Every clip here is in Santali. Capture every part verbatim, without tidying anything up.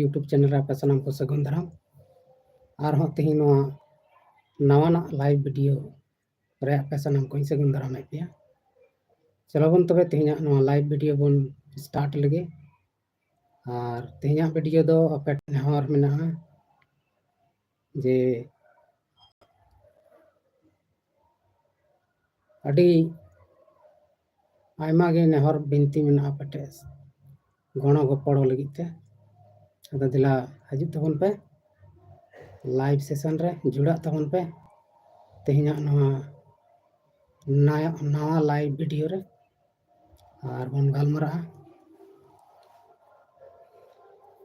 YouTube channel ᱨᱮ ᱟᱯᱮ ᱥᱟᱱᱟᱢ ᱠᱚ ᱥᱟᱹᱜᱩᱱ ᱫᱟᱨᱟᱢ᱾ ᱟᱨᱦᱚᱸ ᱛᱮᱦᱮᱧ ᱱᱚᱣᱟ ᱱᱟᱣᱟᱱᱟᱜ live video ᱨᱮ ᱟᱯᱮ ᱥᱟᱱᱟᱢ ᱠᱚᱧ ᱥᱟᱹᱜᱩᱱ ᱫᱟᱨᱟᱢᱮᱫ ᱯᱮᱭᱟ᱾ ᱪᱚᱞᱚ ᱵᱚᱱ ᱛᱚᱵᱮ ᱛᱮᱦᱮᱧᱟᱜ ᱱᱚᱣᱟ live video ᱵᱚᱱ start ᱞᱮᱜᱮ᱾ ᱟᱨ ᱛᱮᱦᱮᱧᱟᱜ video ᱫᱚ ᱟᱯᱮ ᱴᱷᱮᱱ ᱱᱮᱦᱚᱨ ᱢᱮᱱᱟᱜᱼᱟ ᱡᱮ ᱟᱹᱰᱤ ᱟᱭᱢᱟ ᱜᱮ ᱱᱮᱦᱚᱨ ᱵᱤᱱᱛᱤ ᱢᱮᱱᱟᱜᱼᱟ ᱟᱯᱮ ᱴᱷᱮᱱ ᱜᱚᱲᱚ ᱜᱚᱯᱚᱲᱚ ᱞᱟᱹᱜᱤᱫ ᱛᱮ᱾ ᱟᱫᱚ ᱫᱮᱞᱟ ᱦᱤᱡᱩᱜ ᱛᱟᱵᱚᱱ ᱯᱮ live session ᱨᱮ, ᱡᱩᱲᱟᱜ ᱛᱟᱵᱚᱱ ᱯᱮ ᱛᱮᱦᱮᱧᱟᱜ ᱱᱚᱣᱟ ᱱᱟᱭᱟ-, ᱱᱟᱣᱟ live video ᱨᱮ᱾ ᱟᱨ ᱵᱚᱱ ᱜᱟᱞᱢᱟᱨᱟᱜᱼᱟ᱾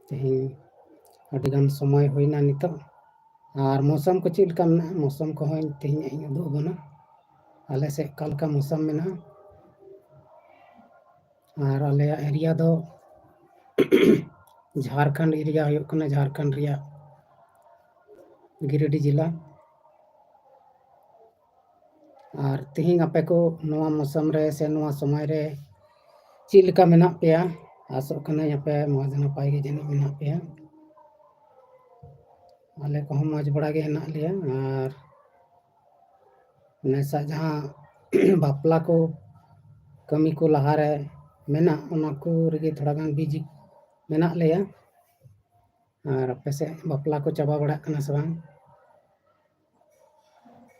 ᱛᱮᱦᱮᱧ ᱟᱹᱰᱤ ᱜᱟᱱ ᱥᱚᱢᱚᱭ ᱦᱩᱭᱱᱟ ᱱᱤᱛᱚᱜ᱾ ᱟᱨ ᱢᱳᱥᱚᱢ ᱠᱚ ᱪᱮᱫ ᱞᱮᱠᱟ ᱢᱮᱱᱟᱜᱼᱟ? ᱢᱳᱥᱚᱢ ᱠᱚᱦᱚᱸ ᱛᱮᱦᱮᱧ ᱤᱧ ᱩᱫᱩᱜ ᱟᱵᱚᱱᱟ, ᱟᱞᱮ ᱥᱮᱫ ᱚᱠᱟ ᱞᱮᱠᱟ ᱢᱳᱥᱚᱢ ᱢᱮᱱᱟᱜᱼᱟ᱾ ᱟᱨ ᱟᱞᱮᱭᱟᱜ area ᱫᱚ ᱡᱷᱟᱲᱠᱷᱚᱸᱰ area ᱦᱩᱭᱩᱜ ᱠᱟᱱᱟ, ᱡᱷᱟᱲᱠᱷᱚᱸᱰ ᱨᱮᱭᱟᱜ ᱜᱤᱨᱤᱰᱤ ᱡᱮᱞᱟ᱾ ᱟᱨ ᱛᱮᱦᱮᱧ ᱟᱯᱮ ᱠᱚ ᱱᱚᱣᱟ ᱢᱳᱥᱚᱢ ᱨᱮ ᱥᱮ ᱱᱚᱣᱟ ᱥᱚᱢᱚᱭ ᱨᱮ ᱪᱮᱫ ᱞᱮᱠᱟ ᱢᱮᱱᱟᱜ ᱯᱮᱭᱟ? ᱟᱥᱚᱜ ᱠᱟᱹᱱᱟᱹᱧ ᱟᱯᱮ ᱢᱚᱡᱽ ᱱᱟᱯᱟᱭ ᱜᱮ ᱡᱟᱹᱱᱤᱡ ᱢᱮᱱᱟᱜ ᱯᱮᱭᱟ᱾ ᱟᱞᱮ ᱠᱚᱦᱚᱸ ᱢᱚᱡᱽ ᱵᱟᱲᱟ ᱜᱮ ᱦᱮᱱᱟᱜ ᱞᱮᱭᱟ᱾ ᱟᱨ ᱱᱮᱥᱟᱜ ᱡᱟᱦᱟᱸ ᱵᱟᱯᱞᱟ ᱠᱚ ᱠᱟᱹᱢᱤ ᱠᱚ ᱞᱟᱦᱟᱨᱮ ᱢᱮᱱᱟᱜ, ᱚᱱᱟ ᱠᱚ ᱨᱮᱜᱮ ᱛᱷᱚᱲᱟ ᱜᱟᱱ busy ᱢᱮᱱᱟᱜ ᱞᱮᱭᱟ᱾ ᱟᱨ ᱟᱯᱮ ᱥᱮᱫ ᱵᱟᱯᱞᱟ ᱠᱚ ᱪᱟᱵᱟ ᱵᱟᱲᱟᱜ ᱠᱟᱱᱟ ᱥᱮ ᱵᱟᱝ?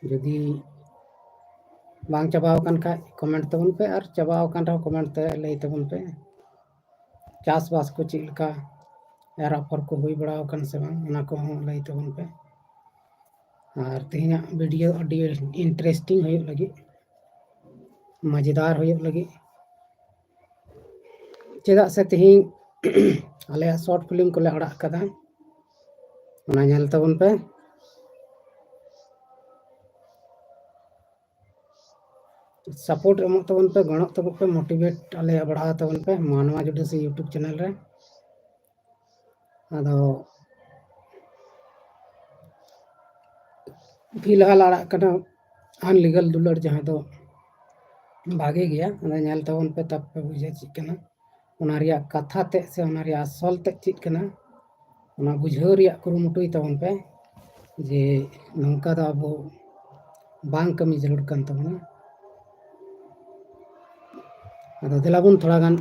ᱡᱩᱫᱤ ᱵᱟᱝ ᱪᱟᱵᱟ ᱟᱠᱟᱱ ᱠᱷᱟᱡ comment ᱛᱟᱵᱚᱱ ᱯᱮ, ᱟᱨ ᱪᱟᱵᱟ ᱟᱠᱟᱱ ᱨᱮᱦᱚᱸ comment ᱛᱮ ᱞᱟᱹᱭ ᱛᱟᱵᱚᱱ ᱯᱮ᱾ ᱪᱟᱥᱵᱟᱥ ᱠᱚ ᱪᱮᱫ ᱞᱮᱠᱟ, ᱮᱨ ᱟᱯᱷᱚᱨ ᱠᱚ ᱦᱩᱭ ᱵᱟᱲᱟ ᱟᱠᱟᱱ ᱥᱮ ᱵᱟᱝ, ᱚᱱᱟ ᱠᱚᱦᱚᱸ ᱞᱟᱹᱭ ᱛᱟᱵᱚᱱ ᱯᱮ᱾ ᱟᱨ ᱛᱮᱦᱮᱧᱟᱜ video ᱟᱹᱰᱤ interesting ᱦᱩᱭᱩᱜ ᱞᱟᱹᱜᱤᱫ, ᱢᱟᱡᱮᱫᱟᱨ ᱦᱩᱭᱩᱜ ᱞᱟᱹᱜᱤᱫ, ᱪᱮᱫᱟᱜ ᱥᱮ ᱛᱮᱦᱮᱧ ᱟᱞᱮᱭᱟᱜ short film ᱠᱚᱞᱮ ᱟᱲᱟᱜ ᱟᱠᱟᱫᱟ, ᱚᱱᱟ ᱧᱮᱞ ᱛᱟᱵᱚᱱ ᱯᱮ᱾ Support ᱮᱢᱚᱜ ᱛᱟᱵᱚᱱ ᱯᱮ, ᱜᱚᱲᱚᱜ ᱛᱟᱵᱚᱱ ᱯᱮ, motivate ᱟᱞᱮᱭᱟᱜ ᱵᱟᱲᱦᱟᱣ ᱛᱟᱵᱚᱱ ᱯᱮ ᱢᱟᱱᱣᱟ ᱡᱩᱰᱟᱹᱥᱤ YouTube channel ᱨᱮ᱾ ᱟᱫᱚ ᱯᱷᱤᱞᱦᱟᱞ ᱟᱲᱟᱜ ᱠᱟᱱᱟ Unlegal ᱫᱩᱞᱟᱹᱲ, ᱡᱟᱦᱟᱸ ᱫᱚ ᱵᱷᱟᱜᱮ ᱜᱮᱭᱟ, ᱟᱫᱚ ᱧᱮᱞ ᱛᱟᱵᱚᱱ ᱯᱮ, ᱛᱟᱯᱮ ᱵᱩᱡᱷᱟᱹᱣ ᱪᱮᱫ ᱠᱟᱱᱟ, ᱚᱱᱟ ᱨᱮᱭᱟᱜ ᱠᱟᱛᱷᱟ ᱛᱮᱫ ᱥᱮ ᱚᱱᱟ ᱨᱮᱭᱟᱜ ᱟᱥᱚᱞ ᱛᱮᱫ ᱪᱮᱫ ᱠᱟᱱᱟ, ᱚᱱᱟ ᱵᱩᱡᱷᱟᱹᱣ ᱨᱮᱭᱟᱜ ᱠᱩᱨᱩᱢᱩᱴᱩᱭ ᱛᱟᱵᱚᱱ ᱯᱮ ᱡᱮ ᱱᱚᱝᱠᱟ ᱫᱚ ᱟᱵᱚ ᱵᱟᱝ ᱠᱟᱹᱢᱤ ᱡᱟᱹᱨᱩᱲ ᱠᱟᱱ ᱛᱟᱵᱚᱱᱟ᱾ ᱟᱫᱚ ᱫᱮᱞᱟ ᱵᱚᱱ ᱛᱷᱚᱲᱟ ᱜᱟᱱ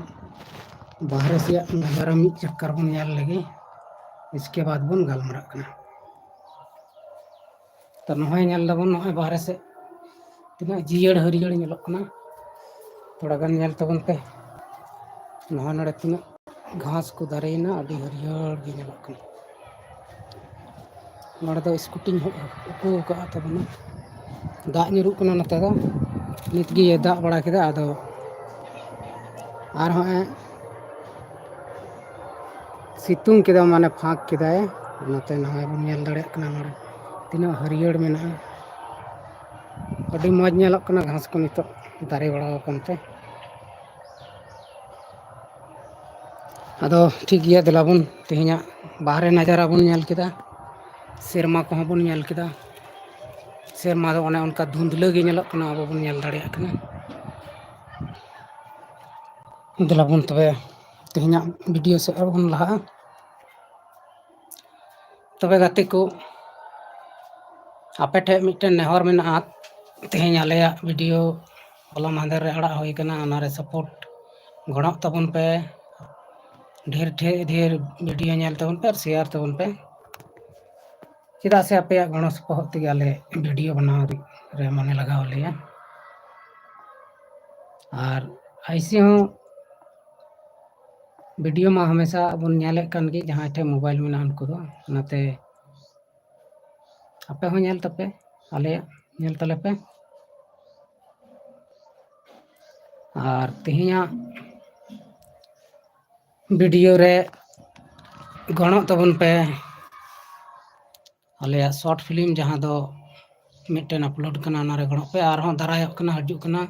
ᱵᱟᱦᱨᱮ ᱥᱮᱭᱟᱜ ᱱᱟᱡᱟᱨᱟ ᱢᱤᱫ ᱪᱚᱠᱠᱚᱨ ᱵᱚᱱ ᱧᱮᱞ ᱞᱮᱜᱮ, ᱤᱥᱠᱮ ᱵᱟᱫ ᱵᱚᱱ ᱜᱟᱞᱢᱟᱨᱟᱜ ᱠᱟᱱᱟ᱾ ᱛᱚ ᱱᱚᱜᱼᱚᱭ ᱧᱮᱞ ᱫᱟᱵᱚᱱ ᱱᱚᱜᱼᱚᱭ ᱵᱟᱦᱨᱮ ᱥᱮᱫ ᱛᱤᱱᱟᱹᱜ ᱡᱤᱭᱟᱹᱲ ᱦᱟᱹᱨᱭᱟᱹᱲ ᱧᱮᱞᱚᱜ ᱠᱟᱱᱟ, ᱛᱷᱚᱲᱟ ᱜᱟᱱ ᱧᱮᱞ ᱛᱟᱵᱚᱱ ᱯᱮ᱾ ᱱᱚᱜᱼᱚᱭ ᱱᱚᱰᱮ ᱛᱤᱱᱟᱹᱜ ᱜᱷᱟᱥ ᱠᱚ ᱫᱟᱨᱮᱭᱮᱱᱟ, ᱟᱹᱰᱤ ᱦᱟᱹᱨᱭᱟᱹᱲ ᱜᱮ ᱧᱮᱞᱚᱜ ᱠᱟᱱᱟ᱾ ᱱᱚᱰᱮ ᱫᱚ ᱥᱠᱩᱴᱤᱧ ᱩᱠᱩ ᱟᱠᱟᱫ ᱛᱟᱵᱚᱱᱟ᱾ ᱫᱟᱜ ᱧᱩᱨᱩᱜ ᱠᱟᱱᱟ ᱱᱚᱛᱮ ᱫᱚ, ᱱᱤᱛ ᱜᱮ ᱫᱟᱜ ᱵᱟᱲᱟ ᱠᱮᱫᱟ, ᱟᱫᱚ ᱟᱨᱦᱚᱸ ᱥᱤᱛᱩᱝ ᱠᱮᱫᱟ, ᱢᱟᱱᱮ ᱯᱷᱟᱸᱠ ᱠᱮᱫᱟᱭ᱾ ᱚᱱᱟᱛᱮ ᱱᱚᱜᱼᱚᱭ ᱵᱚᱱ ᱧᱮᱞ ᱫᱟᱲᱮᱭᱟᱜ ᱠᱟᱱᱟ ᱱᱚᱰᱮ ᱛᱤᱱᱟᱹᱜ ᱦᱟᱹᱨᱭᱟᱹᱲ ᱢᱮᱱᱟᱜᱼᱟ᱾ ᱟᱹᱰᱤ ᱢᱚᱡᱽ ᱧᱮᱞᱚᱜ ᱠᱟᱱᱟ ᱜᱷᱟᱥ ᱠᱚ ᱱᱤᱛᱚᱜ ᱫᱟᱨᱮ ᱵᱟᱲᱟ ᱟᱠᱟᱱ ᱛᱮ᱾ ᱟᱫᱚ ᱴᱷᱤᱠ ᱜᱮᱭᱟ, ᱫᱮᱞᱟ ᱵᱚᱱ ᱛᱮᱦᱮᱧᱟᱜ ᱵᱟᱦᱨᱮ ᱱᱟᱡᱟᱨᱟ ᱵᱚᱱ ᱧᱮᱞ ᱠᱮᱫᱟ, ᱥᱮᱨᱢᱟ ᱠᱚᱦᱚᱸ ᱵᱚᱱ ᱧᱮᱞ ᱠᱮᱫᱟ᱾ ᱥᱮᱨᱢᱟ ᱫᱚ ᱚᱱᱮ ᱚᱱᱠᱟ ᱫᱷᱩᱸᱫᱽᱞᱟᱹ ᱜᱮ ᱧᱮᱞᱚᱜ ᱠᱟᱱᱟ, ᱟᱵᱚ ᱵᱚᱱ ᱧᱮᱞ ᱫᱟᱲᱮᱭᱟᱜ ᱠᱟᱱᱟ᱾ ᱫᱮᱞᱟ ᱵᱚᱱ ᱛᱚᱵᱮ ᱛᱮᱦᱮᱧᱟᱜ ᱵᱷᱤᱰᱤᱭᱳ ᱥᱮᱫ ᱵᱚᱱ ᱞᱟᱦᱟᱜᱼᱟ᱾ ᱛᱚᱵᱮ ᱜᱟᱛᱮ ᱠᱚ, ᱟᱯᱮ ᱴᱷᱮᱱ ᱢᱤᱫᱴᱮᱱ ᱱᱮᱦᱚᱨ ᱢᱮᱱᱟᱜᱼᱟ, ᱛᱮᱦᱮᱧ ᱟᱞᱮᱭᱟᱜ ᱵᱷᱤᱰᱤᱭᱳ ᱦᱚᱞᱟ ᱢᱟᱦᱫᱮᱨ ᱨᱮ ᱟᱲᱟᱜ ᱦᱩᱭ ᱠᱟᱱᱟ, ᱚᱱᱟᱨᱮ ᱥᱟᱯᱳᱨᱴ ᱜᱚᱲᱚᱜ ᱛᱟᱵᱚᱱ ᱯᱮ, ᱰᱷᱮᱨ ᱴᱷᱮ- ᱰᱷᱮᱨ ᱵᱷᱤᱰᱤᱭᱳ ᱧᱮᱞ ᱛᱟᱵᱚᱱ ᱯᱮ ᱟᱨ ᱥᱮᱭᱟᱨ ᱛᱟᱵᱚᱱ ᱯᱮ, ᱪᱮᱫᱟᱜ ᱥᱮ ᱟᱯᱮᱭᱟᱜ ᱜᱚᱲᱚ ᱥᱚᱯᱚᱦᱚᱫ ᱛᱮᱜᱮ ᱟᱞᱮ ᱵᱷᱤᱰᱤᱭᱳ ᱵᱮᱱᱟᱣ ᱨᱮ ᱢᱚᱱᱮ ᱞᱟᱜᱟᱣ ᱞᱮᱭᱟ᱾ ᱟᱨ ᱟᱭᱥᱤ ᱦᱚᱸ ᱵᱷᱤᱰᱤᱭᱳ ᱢᱟ ᱦᱟᱢᱮᱥᱟ ᱵᱚᱱ ᱧᱮᱞᱮᱫ ᱠᱟᱱ ᱜᱮ, ᱡᱟᱦᱟᱸᱭ ᱴᱷᱮᱱ ᱢᱳᱵᱟᱭᱤᱞ ᱢᱮᱱᱟᱜᱼᱟ ᱩᱱᱠᱩ ᱫᱚ᱾ ᱚᱱᱟᱛᱮ ᱟᱯᱮ ᱦᱚᱸ ᱧᱮᱞ ᱛᱟᱯᱮ, ᱟᱞᱮᱭᱟᱜ ᱧᱮᱞ ᱛᱟᱞᱮ ᱯᱮ᱾ ᱟᱨ ᱛᱮᱦᱮᱧᱟᱜ ᱵᱷᱤᱰᱤᱭᱳ ᱨᱮ ᱜᱚᱲᱚᱜ ᱛᱟᱵᱚᱱ ᱯᱮ᱾ ᱟᱞᱮᱭᱟᱜ ᱥᱚᱨᱴ ᱯᱷᱤᱞᱢ ᱡᱟᱦᱟᱸ ᱫᱚ ᱢᱤᱫᱴᱮᱱ ᱟᱯᱞᱳᱰ ᱠᱟᱱᱟ, ᱚᱱᱟᱨᱮ ᱜᱚᱲᱚᱜ ᱯᱮ᱾ ᱟᱨᱦᱚᱸ ᱫᱟᱨᱟᱭᱚᱜ ᱠᱟᱱᱟ, ᱦᱤᱡᱩᱜ ᱠᱟᱱᱟ,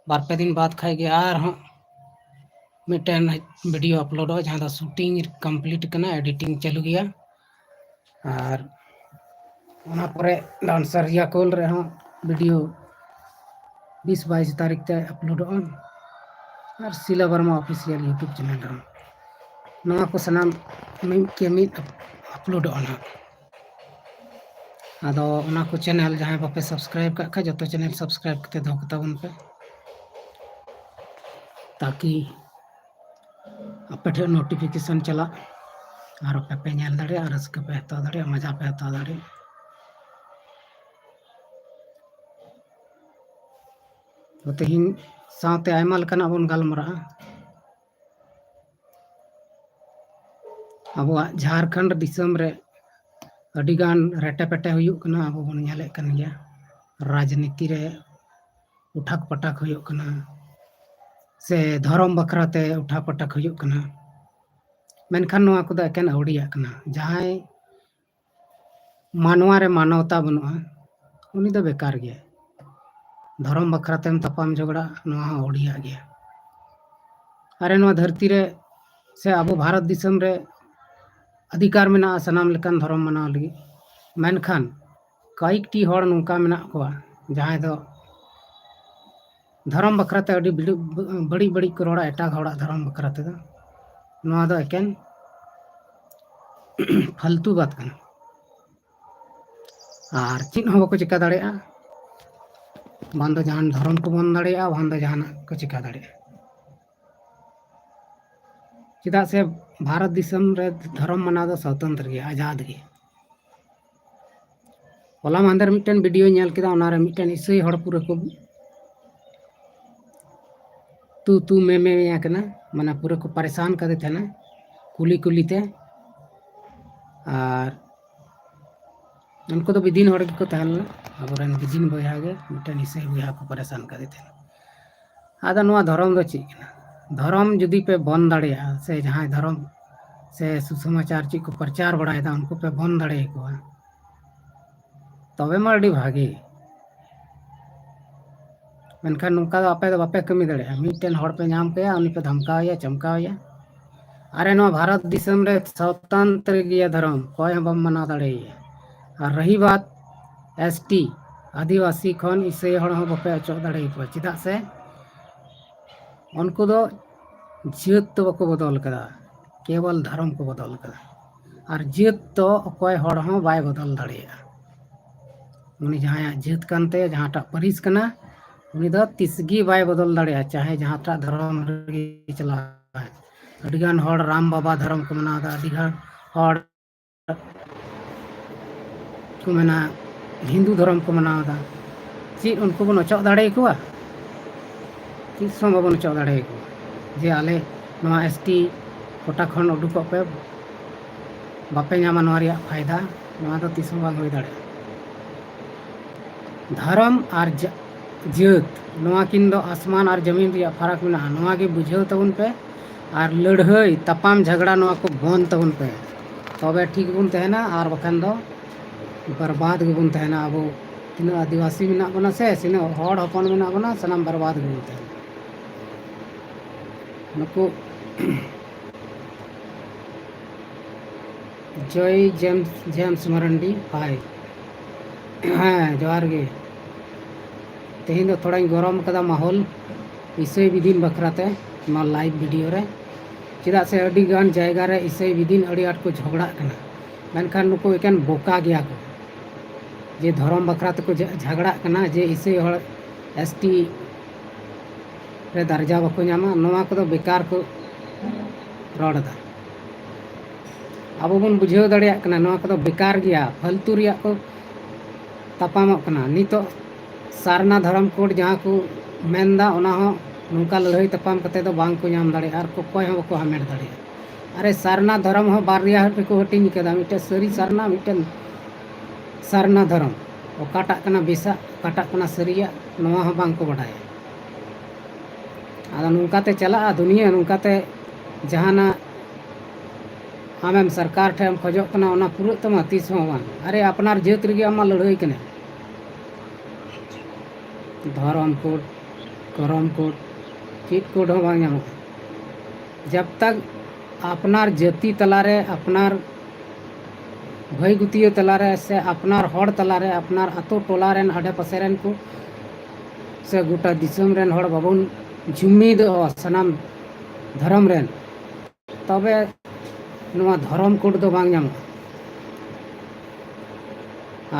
ᱵᱟᱨ ᱯᱮ ᱫᱤᱱ ᱵᱟᱫᱽ ᱠᱷᱟᱡ ᱜᱮ ᱟᱨᱦᱚᱸ ᱢᱤᱫᱴᱮᱱ ᱵᱷᱤᱰᱤᱭᱳ ᱟᱯᱞᱳᱰᱚᱜᱼᱟ, ᱡᱟᱦᱟᱸ ᱫᱚ ᱥᱩᱴᱤᱝ ᱠᱚᱢᱯᱞᱤᱴ ᱠᱟᱱᱟ, ᱮᱰᱤᱴᱤᱝ ᱪᱟᱹᱞᱩ ᱜᱮᱭᱟ᱾ ᱟᱨ ᱚᱱᱟ ᱯᱚᱨᱮ ᱰᱟᱱᱥᱟᱨ ᱨᱤᱭᱟᱠᱚᱞ ᱨᱮᱦᱚᱸ ᱵᱷᱤᱰᱤᱭᱳ ᱵᱤᱥ ᱵᱟᱭᱤᱥ ᱛᱟᱹᱨᱤᱠᱷ ᱛᱮ ᱟᱯᱞᱳᱰᱚᱜᱼᱟ᱾ ᱟᱨ ᱥᱤᱞᱟ ᱵᱟᱨᱢᱟ ᱚᱯᱷᱤᱥᱤᱭᱟᱞ ᱭᱩᱴᱩᱵᱽ ᱪᱮᱱᱮᱞ ᱨᱮᱦᱚᱸ᱾ ᱱᱚᱣᱟ ᱠᱚ ᱥᱟᱱᱟᱢ ᱢᱤᱫ ᱠᱮ ᱢᱤᱫ ᱟᱯᱞᱳᱰᱚᱜᱼᱟ ᱱᱟᱦᱟᱜ᱾ ᱟᱫᱚ ᱚᱱᱟ ᱠᱚ ᱪᱮᱱᱮᱞ ᱡᱟᱦᱟᱸᱭ ᱵᱟᱯᱮ ᱥᱟᱵᱥᱠᱨᱟᱭᱤᱵ ᱠᱟᱜ ᱠᱷᱟᱡ, ᱡᱚᱛᱚ ᱪᱮᱱᱮᱞ ᱥᱟᱵᱥᱠᱨᱟᱭᱤᱵ ᱠᱟᱛᱮ ᱫᱚᱦᱚ ᱠᱟᱛᱟ ᱵᱚᱱ ᱯᱮ, ᱛᱟᱠᱤ ᱟᱯᱮ ᱴᱷᱮᱱ ᱱᱳᱴᱤᱯᱷᱤᱠᱮᱥᱚᱱ ᱪᱟᱞᱟᱜ ᱟᱨ ᱟᱯᱮ ᱯᱮ ᱧᱮᱞ ᱫᱟᱲᱮᱭᱟᱜᱼᱟ, ᱨᱟᱹᱥᱠᱟᱹ ᱯᱮ ᱦᱟᱛᱟᱣ ᱫᱟᱲᱮᱭᱟᱜᱼᱟ, ᱢᱚᱡᱟ ᱯᱮ ᱦᱟᱛᱟᱣ ᱫᱟᱲᱮᱭᱟᱜᱼᱟ᱾ ᱛᱚ ᱛᱮᱦᱮᱧ ᱥᱟᱶᱛᱮ ᱟᱭᱢᱟ ᱞᱮᱠᱟᱱᱟᱜ ᱵᱚᱱ ᱜᱟᱞᱢᱟᱨᱟᱜᱼᱟ᱾ ᱟᱵᱚᱣᱟᱜ ᱡᱷᱟᱲᱠᱷᱚᱸᱰ ᱫᱤᱥᱚᱢ ᱨᱮ ᱟᱹᱰᱤᱜᱟᱱ ᱨᱮᱴᱮ ᱯᱮᱴᱮ ᱦᱩᱭᱩᱜ ᱠᱟᱱᱟ, ᱟᱵᱚ ᱵᱚᱱ ᱧᱮᱞᱮᱫ ᱠᱟᱱ ᱜᱮᱭᱟ᱾ ᱨᱟᱡᱽᱱᱤᱛᱤ ᱨᱮ ᱩᱴᱷᱟᱠ ᱯᱟᱴᱟᱠ ᱦᱩᱭᱩᱜ ᱠᱟᱱᱟ, ᱥᱮ ᱫᱷᱚᱨᱚᱢ ᱵᱟᱠᱷᱨᱟ ᱛᱮ ᱩᱴᱷᱟᱠ ᱯᱟᱴᱟᱠ ᱦᱩᱭᱩᱜ ᱠᱟᱱᱟ᱾ ᱢᱮᱱᱠᱷᱟᱱ ᱱᱚᱣᱟ ᱠᱚᱫᱚ ᱮᱠᱮᱱ ᱟᱹᱣᱲᱤᱭᱟᱜ ᱠᱟᱱᱟ᱾ ᱡᱟᱦᱟᱸᱭ ᱢᱟᱱᱣᱟ ᱨᱮ ᱢᱟᱱᱚᱣᱛᱟ ᱵᱟᱹᱱᱩᱜᱼᱟ, ᱩᱱᱤ ᱫᱚ ᱵᱮᱠᱟᱨ ᱜᱮᱭᱟ᱾ ᱫᱷᱚᱨᱚᱢ ᱵᱟᱠᱷᱨᱟ ᱛᱮᱢ ᱛᱟᱯᱟᱢ ᱡᱷᱚᱜᱽᱲᱟ, ᱱᱚᱣᱟ ᱦᱚᱸ ᱟᱹᱣᱲᱤᱭᱟᱜ ᱜᱮᱭᱟ᱾ ᱟᱨᱮ, ᱱᱚᱣᱟ ᱫᱷᱟᱹᱨᱛᱤ ᱨᱮ ᱥᱮ ᱟᱵᱚ ᱵᱷᱟᱨᱚᱛ ᱫᱤᱥᱚᱢ ᱨᱮ ᱚᱫᱷᱤᱠᱟᱨ ᱢᱮᱱᱟᱜᱼᱟ ᱥᱟᱱᱟᱢ ᱞᱮᱠᱟᱱ ᱫᱷᱚᱨᱚᱢ ᱢᱟᱱᱟᱣ ᱞᱟᱹᱜᱤᱫ, ᱢᱮᱱᱠᱷᱟᱱ ᱠᱚᱭᱮᱠᱴᱤ ᱦᱚᱲ ᱱᱚᱝᱠᱟ ᱢᱮᱱᱟᱜ ᱠᱚᱣᱟ ᱡᱟᱦᱟᱸᱭ ᱫᱚ ᱫᱷᱚᱨᱚᱢ ᱵᱟᱠᱷᱨᱟ ᱛᱮ ᱟᱹᱰᱤ ᱵᱤᱲᱤ-, ᱵᱟᱹᱲᱤᱡ ᱵᱟᱹᱲᱤᱡ ᱠᱚ ᱨᱚᱲᱟ ᱮᱴᱟᱜ ᱦᱚᱲᱟᱜ ᱫᱷᱚᱨᱚᱢ ᱵᱟᱠᱷᱨᱟ ᱛᱮᱫᱚ᱾ ᱱᱚᱣᱟ ᱫᱚ ᱮᱠᱮᱱ ᱯᱷᱟᱞᱛᱩ ᱵᱟᱛ ᱠᱟᱱᱟ᱾ ᱟᱨ ᱪᱮᱫ ᱦᱚᱸ ᱵᱟᱠᱚ ᱪᱤᱠᱟ ᱫᱟᱲᱮᱭᱟᱜᱼᱟ᱾ ᱵᱟᱝ ᱫᱚ ᱡᱟᱦᱟᱱ ᱫᱷᱚᱨᱚᱢ ᱠᱚ ᱵᱚᱱ ᱫᱟᱲᱮᱭᱟᱜᱼᱟ, ᱵᱟᱝ ᱫᱚ ᱡᱟᱦᱟᱱᱟᱜ ᱠᱚ ᱪᱤᱠᱟ ᱫᱟᱲᱮᱭᱟᱜᱼᱟ᱾ ᱪᱮᱫᱟᱜ ᱥᱮ ᱵᱷᱟᱨᱚᱛ ᱫᱤᱥᱚᱢ ᱨᱮ ᱫᱷᱚᱨᱚᱢ ᱢᱟᱱᱟᱣ ᱫᱚ ᱥᱚᱛᱚᱱᱛᱨᱚ ᱜᱮᱭᱟ, ᱟᱡᱟᱫ ᱜᱮ᱾ ᱦᱚᱞᱟ ᱢᱟᱦᱫᱮᱨ ᱢᱤᱫᱴᱮᱱ ᱵᱷᱤᱰᱤᱭᱳᱧ ᱧᱮᱞ ᱠᱮᱫᱟ, ᱚᱱᱟᱨᱮ ᱢᱤᱫᱴᱮᱱ ᱤᱥᱟᱹᱭ ᱦᱚᱲ ᱯᱩᱨᱟᱹ ᱠᱚ ᱛᱩ ᱛᱩ ᱢᱮ ᱢᱮ ᱠᱟᱱᱟ, ᱢᱟᱱᱮ ᱯᱩᱨᱟᱹ ᱠᱚ ᱯᱟᱨᱮᱥᱟᱱ ᱠᱟᱫᱮ ᱛᱟᱦᱮᱱᱟ ᱠᱩᱞᱤ ᱠᱩᱞᱤ ᱛᱮ᱾ ᱟᱨ ᱩᱱᱠᱩ ᱫᱚ ᱵᱤᱫᱤᱱ ᱦᱚᱲ ᱜᱮᱠᱚ ᱛᱟᱦᱮᱸ ᱞᱮᱱᱟ, ᱟᱵᱚᱨᱮᱱ ᱵᱤᱫᱤᱱ ᱵᱚᱭᱦᱟ ᱜᱮ ᱢᱤᱫᱴᱮᱱ ᱤᱥᱟᱹᱭ ᱵᱚᱭᱦᱟ ᱠᱚ ᱯᱟᱨᱮᱥᱟᱱ ᱠᱟᱫᱮ ᱛᱟᱦᱮᱱᱟ᱾ ᱟᱫᱚ ᱱᱚᱣᱟ ᱫᱷᱚᱨᱚᱢ ᱫᱚ ᱪᱮᱫ ᱠᱟᱱᱟ? ᱫᱷᱚᱨᱚᱢ ᱡᱩᱫᱤ ᱯᱮ ᱵᱚᱱ ᱫᱟᱲᱮᱭᱟᱜᱼᱟ, ᱥᱮ ᱡᱟᱦᱟᱸᱭ ᱫᱷᱚᱨᱚᱢ ᱥᱮ ᱥᱩᱥᱚᱢᱟᱪᱟᱨ ᱪᱮᱫ ᱠᱚ ᱯᱨᱚᱪᱟᱨ ᱵᱟᱲᱟᱭᱮᱫᱟ, ᱩᱱᱠᱩ ᱯᱮ ᱵᱚᱱ ᱫᱟᱲᱮᱭᱟᱠᱚᱣᱟ, ᱛᱚᱵᱮ ᱢᱟ ᱟᱹᱰᱤ ᱵᱷᱟᱜᱮ᱾ ᱢᱮᱱᱠᱷᱟᱱ ᱱᱚᱝᱠᱟ ᱫᱚ ᱟᱯᱮ ᱫᱚ ᱵᱟᱯᱮ ᱠᱟᱹᱢᱤ ᱫᱟᱲᱮᱭᱟᱜᱼᱟ᱾ ᱢᱤᱫᱴᱮᱱ ᱦᱚᱲ ᱯᱮ ᱧᱟᱢ ᱠᱟᱭᱟ, ᱩᱱᱤ ᱯᱮ ᱫᱷᱟᱢᱠᱟᱣᱮᱭᱟ, ᱪᱟᱢᱠᱟᱣᱮᱭᱟ᱾ ᱟᱨᱮ, ᱱᱚᱣᱟ ᱵᱷᱟᱨᱚᱛ ᱫᱤᱥᱚᱢ ᱨᱮ ᱥᱚᱛᱚᱱᱛᱨᱚ ᱜᱮᱭᱟ ᱫᱷᱚᱨᱚᱢ, ᱚᱠᱚᱭ ᱦᱚᱸ ᱵᱟᱢ ᱢᱟᱱᱟᱣ ᱫᱟᱲᱮᱭᱟᱭᱟ᱾ ᱟᱨ ᱨᱟᱦᱤ ᱵᱟᱛ ᱮᱥ ᱴᱤ, ᱟᱹᱫᱤᱵᱟᱹᱥᱤ ᱠᱷᱚᱱ ᱤᱥᱟᱹᱭ ᱦᱚᱲ ᱦᱚᱸ ᱵᱟᱯᱮ ᱚᱪᱚᱜ ᱫᱟᱲᱮᱭᱟᱠᱚᱣᱟ, ᱪᱮᱫᱟᱜ ᱥᱮ ᱩᱱᱠᱩ ᱫᱚ ᱡᱟᱹᱛ ᱫᱚ ᱵᱟᱠᱚ ᱵᱚᱫᱚᱞ ᱠᱟᱫᱟ᱾ ᱠᱮᱵᱚᱞ ᱫᱷᱚᱨᱚᱢ ᱠᱚ ᱵᱚᱫᱚᱞ ᱠᱟᱫᱟ᱾ ᱟᱨ ᱡᱟᱹᱛ ᱫᱚ ᱚᱠᱚᱭ ᱦᱚᱲ ᱦᱚᱸ ᱵᱟᱭ ᱵᱚᱫᱚᱞ ᱫᱟᱲᱮᱭᱟᱜᱼᱟ᱾ ᱩᱱᱤ ᱡᱟᱦᱟᱸᱭᱟᱜ ᱡᱟᱹᱛ ᱠᱟᱱ ᱛᱟᱭᱟ, ᱡᱟᱦᱟᱸᱴᱟᱜ ᱯᱟᱹᱨᱤᱥ ᱠᱟᱱᱟ, ᱩᱱᱤ ᱫᱚ ᱛᱤᱥ ᱜᱮ ᱵᱟᱭ ᱵᱚᱫᱚᱞ ᱫᱟᱲᱮᱭᱟᱜᱼᱟ, ᱪᱟᱦᱮ ᱡᱟᱦᱟᱸᱴᱟᱜ ᱫᱷᱚᱨᱚᱢ ᱨᱮᱜᱮ ᱪᱟᱞᱟᱜ᱾ ᱟᱹᱰᱤᱜᱟᱱ ᱦᱚᱲ ᱨᱟᱢ ᱵᱟᱵᱟ ᱫᱷᱚᱨᱚᱢ ᱠᱚ ᱢᱟᱱᱟᱣ ᱮᱫᱟ, ᱟᱹᱰᱤᱜᱟᱱ ᱦᱚᱲ ᱠᱚ ᱢᱮᱱᱟ ᱦᱤᱱᱫᱩ ᱫᱷᱚᱨᱚᱢ ᱠᱚ ᱢᱟᱱᱟᱣ ᱮᱫᱟ᱾ ᱪᱮᱫ ᱩᱱᱠᱩ ᱵᱚᱱ ᱚᱪᱚᱜ ᱫᱟᱲᱮ ᱟᱠᱚᱣᱟ? ᱛᱤᱥ ᱦᱚᱸ ᱵᱟᱵᱚᱱ ᱚᱪᱚᱜ ᱫᱟᱲᱮ ᱟᱠᱚᱣᱟ ᱡᱮ ᱟᱞᱮ ᱱᱚᱣᱟ ᱮᱥ ᱴᱤ ᱠᱳᱴᱟ ᱠᱷᱚᱱ ᱩᱰᱩᱠᱚᱜ ᱯᱮ, ᱵᱟᱯᱮ ᱧᱟᱢᱟ ᱱᱚᱣᱟ ᱨᱮᱭᱟᱜ ᱯᱷᱟᱭᱫᱟ᱾ ᱱᱚᱣᱟ ᱫᱚ ᱛᱤᱥ ᱦᱚᱸ ᱵᱟᱝ ᱦᱩᱭ ᱫᱟᱲᱮᱭᱟᱜᱼᱟ᱾ ᱫᱷᱚᱨᱚᱢ ᱟᱨ ᱡᱟ-, ᱡᱟᱹᱛ, ᱱᱚᱣᱟ ᱠᱤᱱ ᱫᱚ ᱟᱥᱢᱟᱱ ᱟᱨ ᱡᱟᱹᱢᱤᱱ ᱨᱮᱭᱟᱜ ᱯᱷᱟᱨᱟᱠ ᱢᱮᱱᱟᱜᱼᱟ᱾ ᱱᱚᱣᱟ ᱜᱮ ᱵᱩᱡᱷᱟᱹᱣ ᱛᱟᱵᱚᱱ ᱯᱮ᱾ ᱟᱨ ᱞᱟᱹᱲᱦᱟᱹᱭ, ᱛᱟᱯᱟᱢ, ᱡᱷᱟᱜᱽᱲᱟ, ᱱᱚᱣᱟ ᱠᱚ ᱵᱚᱱᱫ ᱛᱟᱵᱚᱱ ᱯᱮ, ᱛᱚᱵᱮ ᱴᱷᱤᱠ ᱵᱚᱱ ᱛᱟᱦᱮᱱᱟ, ᱟᱨ ᱵᱟᱠᱷᱟᱱ ᱫᱚ ᱵᱚᱨᱵᱟᱫ ᱜᱮᱵᱚᱱ ᱛᱟᱦᱮᱱᱟ᱾ ᱟᱵᱚ ᱛᱤᱱᱟᱹᱜ ᱟᱹᱫᱤᱵᱟᱹᱥᱤ ᱢᱮᱱᱟᱜ ᱵᱚᱱᱟ ᱥᱮ ᱛᱤᱱᱟᱹᱜ ᱦᱚᱲ ᱦᱚᱯᱚᱱ ᱢᱮᱱᱟᱜ ᱵᱚᱱᱟ, ᱥᱟᱱᱟᱢ ᱵᱚᱨᱵᱟᱫ ᱜᱮᱵᱚᱱ ᱛᱟᱦᱮᱱᱟ᱾ ᱱᱩᱠᱩ ᱡᱚᱭ ᱡᱮᱢᱥ, ᱡᱮᱢᱥ ᱢᱟᱨᱟᱱᱰᱤ, ᱦᱟᱭ᱾ ᱦᱮᱸ, ᱡᱚᱦᱟᱨ ᱜᱮ᱾ ᱛᱮᱦᱮᱧ ᱫᱚ ᱛᱷᱚᱲᱟᱧ ᱜᱚᱨᱚᱢ ᱠᱟᱫᱟ ᱢᱟᱦᱚᱞ ᱤᱥᱟᱹᱭ ᱵᱤᱫᱤᱱ ᱵᱟᱠᱷᱨᱟ ᱛᱮ ᱱᱚᱣᱟ live video ᱨᱮ, ᱪᱮᱫᱟᱜ ᱥᱮ ᱟᱹᱰᱤ ᱜᱟᱱ ᱡᱟᱭᱜᱟ ᱨᱮ ᱤᱥᱟᱹᱭ ᱵᱤᱫᱤᱱ ᱟᱹᱰᱤ ᱟᱸᱴ ᱠᱚ ᱡᱷᱚᱜᱽᱲᱟᱜ ᱠᱟᱱᱟ᱾ ᱢᱮᱱᱠᱷᱟᱱ ᱱᱩᱠᱩ ᱮᱠᱮᱱ ᱵᱚᱠᱟ ᱜᱮᱭᱟ ᱠᱚ, ᱡᱮ ᱫᱷᱚᱨᱚᱢ ᱵᱟᱠᱷᱨᱟ ᱛᱮᱠᱚ ᱡᱷᱟ-, ᱡᱷᱟᱜᱽᱲᱟᱜ ᱠᱟᱱᱟ, ᱡᱮ ᱤᱥᱟᱹᱭ ᱦᱚᱲ ᱮᱥ ᱴᱤ ᱨᱮ ᱫᱟᱨᱡᱟ ᱵᱟᱠᱚ ᱧᱟᱢᱟ, ᱱᱚᱣᱟ ᱠᱚᱫᱚ ᱵᱮᱠᱟᱨ ᱠᱚ ᱨᱚᱲ ᱮᱫᱟ᱾ ᱟᱵᱚ ᱵᱚᱱ ᱵᱩᱡᱷᱟᱹᱣ ᱫᱟᱲᱮᱭᱟᱜ ᱠᱟᱱᱟ, ᱱᱚᱣᱟ ᱠᱚᱫᱚ ᱵᱮᱠᱟᱨ ᱜᱮᱭᱟ, ᱯᱷᱟᱹᱞᱛᱩ ᱨᱮᱭᱟᱜ ᱠᱚ ᱛᱟᱯᱟᱢᱚᱜ ᱠᱟᱱᱟ᱾ ᱱᱤᱛᱚᱜ ᱥᱟᱨᱱᱟ ᱫᱷᱚᱨᱚᱢ code ᱡᱟᱦᱟᱸ ᱠᱚ ᱢᱮᱱᱫᱟ, ᱚᱱᱟ ᱦᱚᱸ ᱱᱚᱝᱠᱟ ᱞᱟᱹᱲᱦᱟᱹᱭ ᱛᱟᱯᱟᱢ ᱠᱟᱛᱮ ᱫᱚ ᱵᱟᱝ ᱠᱚ ᱧᱟᱢ ᱫᱟᱲᱮᱭᱟᱜᱼᱟ ᱟᱨ ᱚᱠᱚᱭ ᱦᱚᱸ ᱵᱟᱠᱚ ᱦᱟᱢᱮᱴ ᱫᱟᱲᱮᱭᱟᱜᱼᱟ᱾ ᱟᱨᱮ, ᱥᱟᱨᱱᱟ ᱫᱷᱚᱨᱚᱢ ᱦᱚᱸ ᱵᱟᱨᱭᱟ ᱨᱮᱠᱚ ᱦᱟᱹᱴᱤᱧ ᱠᱟᱫᱟ, ᱢᱤᱫᱴᱮᱱ ᱥᱟᱹᱨᱤ ᱥᱟᱨᱱᱟ, ᱢᱤᱫᱴᱮᱱ ᱥᱟᱨᱱᱟ ᱫᱷᱚᱨᱚᱢ᱾ ᱚᱠᱟᱴᱟᱜ ᱠᱟᱱᱟ ᱵᱮᱥᱟᱜ, ᱚᱠᱟᱴᱟᱜ ᱠᱟᱱᱟ ᱥᱟᱹᱨᱤᱭᱟᱜ, ᱱᱚᱣᱟ ᱦᱚᱸ ᱵᱟᱝ ᱠᱚ ᱵᱟᱰᱟᱭᱟ᱾ ᱟᱫᱚ ᱱᱚᱝᱠᱟᱛᱮ ᱪᱟᱞᱟᱜᱼᱟ ᱫᱩᱱᱤᱭᱟᱹ, ᱱᱚᱝᱠᱟᱛᱮ ᱡᱟᱦᱟᱱᱟᱜ ᱟᱢᱮᱢ ᱥᱚᱨᱠᱟᱨ ᱴᱷᱮᱱ ᱮᱢ ᱠᱷᱚᱡᱚᱜ ᱠᱟᱱᱟ, ᱚᱱᱟ ᱯᱩᱨᱟᱹᱜ ᱛᱟᱢᱟ? ᱛᱤᱥ ᱦᱚᱸ ᱵᱟᱝ᱾ ᱟᱨᱮ, ᱟᱯᱱᱟᱨ ᱡᱟᱹᱛ ᱨᱮᱜᱮ ᱟᱢ ᱢᱟ ᱞᱟᱹᱲᱦᱟᱹᱭ ᱠᱟᱱᱟ᱾ ᱫᱷᱚᱨᱚᱢ code, ᱠᱚᱨᱚᱢ code, ᱪᱮᱫ code ᱦᱚᱸ ᱵᱟᱝ ᱧᱟᱢᱚᱜᱼᱟ᱾ ᱡᱟᱵ ᱛᱟᱠ ᱟᱯᱱᱟᱨ ᱡᱟᱹᱛᱤ ᱛᱟᱞᱟᱨᱮ, ᱟᱯᱱᱟᱨ ᱵᱷᱟᱹᱭ ᱜᱩᱛᱤᱭᱟᱹ ᱛᱟᱞᱟᱨᱮ ᱥᱮ ᱟᱯᱱᱟᱨ ᱦᱚᱲ ᱛᱟᱞᱟᱨᱮ, ᱟᱯᱱᱟᱨ ᱟᱛᱳ ᱴᱚᱞᱟ ᱨᱮᱱ, ᱟᱰᱮ ᱯᱟᱥᱮ ᱨᱮᱱ ᱠᱚ ᱥᱮ ᱜᱚᱴᱟ ᱫᱤᱥᱚᱢ ᱨᱮᱱ ᱦᱚᱲ ᱵᱟᱵᱚᱱ ᱡᱩᱢᱤᱫᱚᱜᱼᱟ, ᱥᱟᱱᱟᱢ ᱫᱷᱚᱨᱚᱢ ᱨᱮᱱ, ᱛᱚᱵᱮ ᱱᱚᱣᱟ ᱫᱷᱚᱨᱚᱢ ᱠᱳᱰ ᱫᱚ ᱵᱟᱝ ᱧᱟᱢᱚᱜᱼᱟ᱾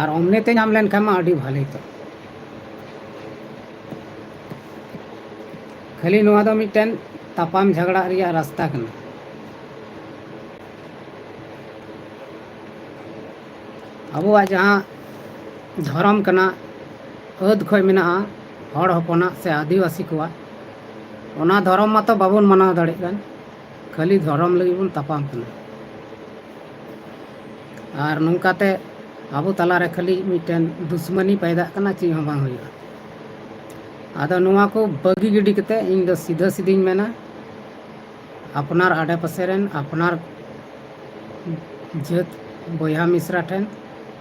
ᱟᱨ ᱚᱢᱱᱮ ᱛᱮ ᱧᱟᱢ ᱞᱮᱱᱠᱷᱟᱱ ᱢᱟ ᱟᱹᱰᱤ ᱵᱷᱟᱹᱞᱤ ᱛᱚ᱾ ᱠᱷᱟᱹᱞᱤ ᱱᱚᱣᱟ ᱫᱚ ᱢᱤᱫᱴᱮᱱ ᱛᱟᱯᱟᱢ ᱡᱷᱟᱜᱽᱲᱟᱜ ᱨᱮᱭᱟᱜ ᱨᱟᱥᱛᱟ ᱠᱟᱱᱟ᱾ ᱟᱵᱚᱣᱟᱜ ᱡᱟᱦᱟᱸ ᱫᱷᱚᱨᱚᱢ ᱠᱟᱱᱟ, ᱟᱹᱫ ᱠᱷᱚᱱ ᱢᱮᱱᱟᱜᱼᱟ, ᱦᱚᱲ ᱦᱚᱯᱚᱱᱟᱜ ᱥᱮ ᱟᱹᱫᱤᱵᱟᱹᱥᱤ ᱠᱚᱣᱟᱜ, ᱚᱱᱟ ᱫᱷᱚᱨᱚᱢ ᱢᱟᱛᱚ ᱵᱟᱵᱚᱱ ᱢᱟᱱᱟᱣ ᱫᱟᱲᱮᱭᱟᱜ ᱠᱟᱱ, ᱠᱷᱟᱹᱞᱤ ᱫᱷᱚᱨᱚᱢ ᱞᱟᱹᱜᱤᱫ ᱵᱚᱱ ᱛᱟᱯᱟᱢ ᱠᱟᱱᱟ᱾ ᱟᱨ ᱱᱚᱝᱠᱟᱛᱮ ᱟᱵᱚ ᱛᱟᱞᱟᱨᱮ ᱠᱷᱟᱹᱞᱤ ᱢᱤᱫᱴᱮᱱ ᱫᱩᱥᱢᱟᱹᱱᱤ ᱯᱟᱭᱫᱟᱜ ᱠᱟᱱᱟ, ᱪᱮᱫ ᱦᱚᱸ ᱵᱟᱝ ᱦᱩᱭᱩᱜᱼᱟ᱾ ᱟᱫᱚ ᱱᱚᱣᱟ ᱠᱚ ᱵᱟᱹᱜᱤ ᱜᱤᱰᱤ ᱠᱟᱛᱮ ᱤᱧ ᱫᱚ ᱥᱤᱫᱷᱟᱹ ᱥᱤᱫᱷᱤᱧ ᱢᱮᱱᱟ, ᱟᱯᱱᱟᱨ ᱟᱰᱮ ᱯᱟᱥᱮ ᱨᱮᱱ ᱟᱯᱱᱟᱨ ᱡᱟᱹᱛ ᱵᱚᱭᱦᱟ ᱢᱤᱥᱨᱟ ᱴᱷᱮᱱ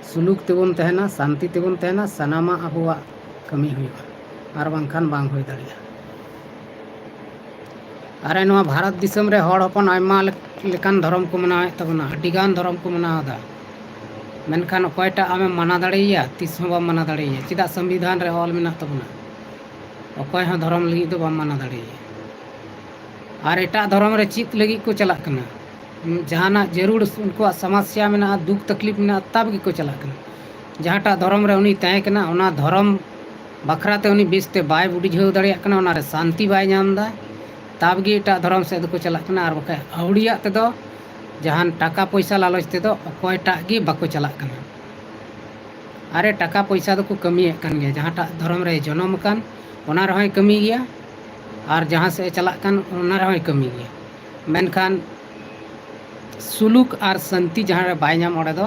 ᱥᱩᱞᱩᱠ ᱛᱮᱵᱚᱱ ᱛᱟᱦᱮᱱᱟ, ᱥᱟᱱᱛᱤ ᱛᱮᱵᱚᱱ ᱛᱟᱦᱮᱱᱟ, ᱥᱟᱱᱟᱢᱟᱜ ᱟᱵᱚᱣᱟᱜ ᱠᱟᱹᱢᱤ ᱦᱩᱭᱩᱜᱼᱟ, ᱟᱨ ᱵᱟᱝᱠᱷᱟᱱ ᱵᱟᱝ ᱦᱩᱭ ᱫᱟᱲᱮᱭᱟᱜᱼᱟ᱾ ᱟᱨᱮ, ᱱᱚᱣᱟ ᱵᱷᱟᱨᱚᱛ ᱫᱤᱥᱚᱢ ᱨᱮ ᱦᱚᱲ ᱦᱚᱯᱚᱱ ᱟᱭᱢᱟ ᱞᱮᱠ-, ᱞᱮᱠᱟᱱ ᱫᱷᱚᱨᱚᱢ ᱠᱚ ᱢᱟᱱᱟᱣᱮᱫ ᱛᱟᱵᱚᱱᱟ, ᱟᱹᱰᱤᱜᱟᱱ ᱫᱷᱚᱨᱚᱢ ᱠᱚ ᱢᱟᱱᱟᱣ ᱮᱫᱟ, ᱢᱮᱱᱠᱷᱟᱱ ᱚᱠᱚᱭᱴᱟᱜ ᱟᱢᱮᱢ ᱢᱟᱱᱟ ᱫᱟᱲᱮᱭᱟᱭᱟ? ᱛᱤᱥ ᱦᱚᱸ ᱵᱟᱢ ᱢᱟᱱᱟ ᱫᱟᱲᱮᱭᱟᱭᱟ᱾ ᱪᱮᱫᱟᱜ? ᱥᱚᱝᱵᱤᱫᱷᱟᱱ ᱨᱮ ᱚᱞ ᱢᱮᱱᱟᱜ ᱛᱟᱵᱚᱱᱟ, ᱚᱠᱚᱭ ᱦᱚᱸ ᱫᱷᱚᱨᱚᱢ ᱞᱟᱹᱜᱤᱫ ᱫᱚ ᱵᱟᱢ ᱢᱟᱱᱟ ᱫᱟᱲᱮᱭᱟᱭᱟ᱾ ᱟᱨ ᱮᱴᱟᱜ ᱫᱷᱚᱨᱚᱢ ᱨᱮ ᱪᱮᱫ ᱞᱟᱹᱜᱤᱫ ᱠᱚ ᱪᱟᱞᱟᱜ ᱠᱟᱱᱟ? ᱡᱟᱦᱟᱱᱟᱜ ᱡᱟᱹᱨᱩᱲ, ᱩᱱᱠᱩᱣᱟᱜ ᱥᱚᱢᱚᱥᱥᱟ ᱢᱮᱱᱟᱜᱼᱟ, ᱫᱩᱠ ᱛᱟᱠᱞᱤᱯ ᱢᱮᱱᱟᱜᱼᱟ, ᱛᱟᱵ ᱜᱮᱠᱚ ᱪᱟᱞᱟᱜ ᱠᱟᱱᱟ᱾ ᱡᱟᱦᱟᱸᱴᱟᱜ ᱫᱷᱚᱨᱚᱢ ᱨᱮ ᱩᱱᱤ ᱛᱟᱦᱮᱸ ᱠᱟᱱᱟ, ᱚᱱᱟ ᱫᱷᱚᱨᱚᱢ ᱵᱟᱠᱷᱨᱟ ᱛᱮ ᱩᱱᱤ ᱵᱮᱥᱛᱮ ᱵᱟᱭ ᱵᱩᱡᱷᱟᱹᱣ ᱫᱟᱲᱮᱭᱟᱜ ᱠᱟᱱᱟ, ᱚᱱᱟᱨᱮ ᱥᱟᱱᱛᱤ ᱵᱟᱭ ᱧᱟᱢ ᱮᱫᱟ, ᱛᱟᱵ ᱜᱮ ᱮᱴᱟᱜ ᱫᱷᱚᱨᱚᱢ ᱥᱮᱫ ᱫᱚᱠᱚ ᱪᱟᱞᱟᱜ ᱠᱟᱱᱟ᱾ ᱟᱨ ᱵᱟᱠᱷᱟᱡ ᱟᱹᱣᱲᱤᱭᱟᱜ ᱛᱮᱫᱚ, ᱡᱟᱦᱟᱱ ᱴᱟᱠᱟ ᱯᱚᱭᱥᱟ ᱞᱟᱞᱚᱪ ᱛᱮᱫᱚ ᱚᱠᱚᱭᱴᱟᱜ ᱜᱮ ᱵᱟᱠᱚ ᱪᱟᱞᱟᱜ ᱠᱟᱱᱟ᱾ ᱟᱨᱮ, ᱴᱟᱠᱟ ᱯᱚᱭᱥᱟ ᱫᱚᱠᱚ ᱠᱟᱹᱢᱤᱭᱮᱫ ᱠᱟᱱ ᱜᱮᱭᱟ, ᱡᱟᱦᱟᱸᱴᱟᱜ ᱫᱷᱚᱨᱚᱢ ᱨᱮᱭ ᱡᱚᱱᱚᱢ ᱟᱠᱟᱱ, ᱚᱱᱟ ᱨᱮᱦᱚᱸᱭ ᱠᱟᱹᱢᱤ ᱜᱮᱭᱟ, ᱟᱨ ᱡᱟᱦᱟᱸ ᱥᱮᱫ ᱮ ᱪᱟᱞᱟᱜ ᱠᱟᱱ, ᱚᱱᱟ ᱨᱮᱦᱚᱸᱭ ᱠᱟᱹᱢᱤ ᱜᱮᱭᱟ᱾ ᱢᱮᱱᱠᱷᱟᱱ ᱥᱩᱞᱩᱠ ᱟᱨ ᱥᱟᱹᱱᱛᱤ ᱡᱟᱦᱟᱸ ᱨᱮ ᱵᱟᱭ ᱧᱟᱢ, ᱚᱸᱰᱮ ᱫᱚ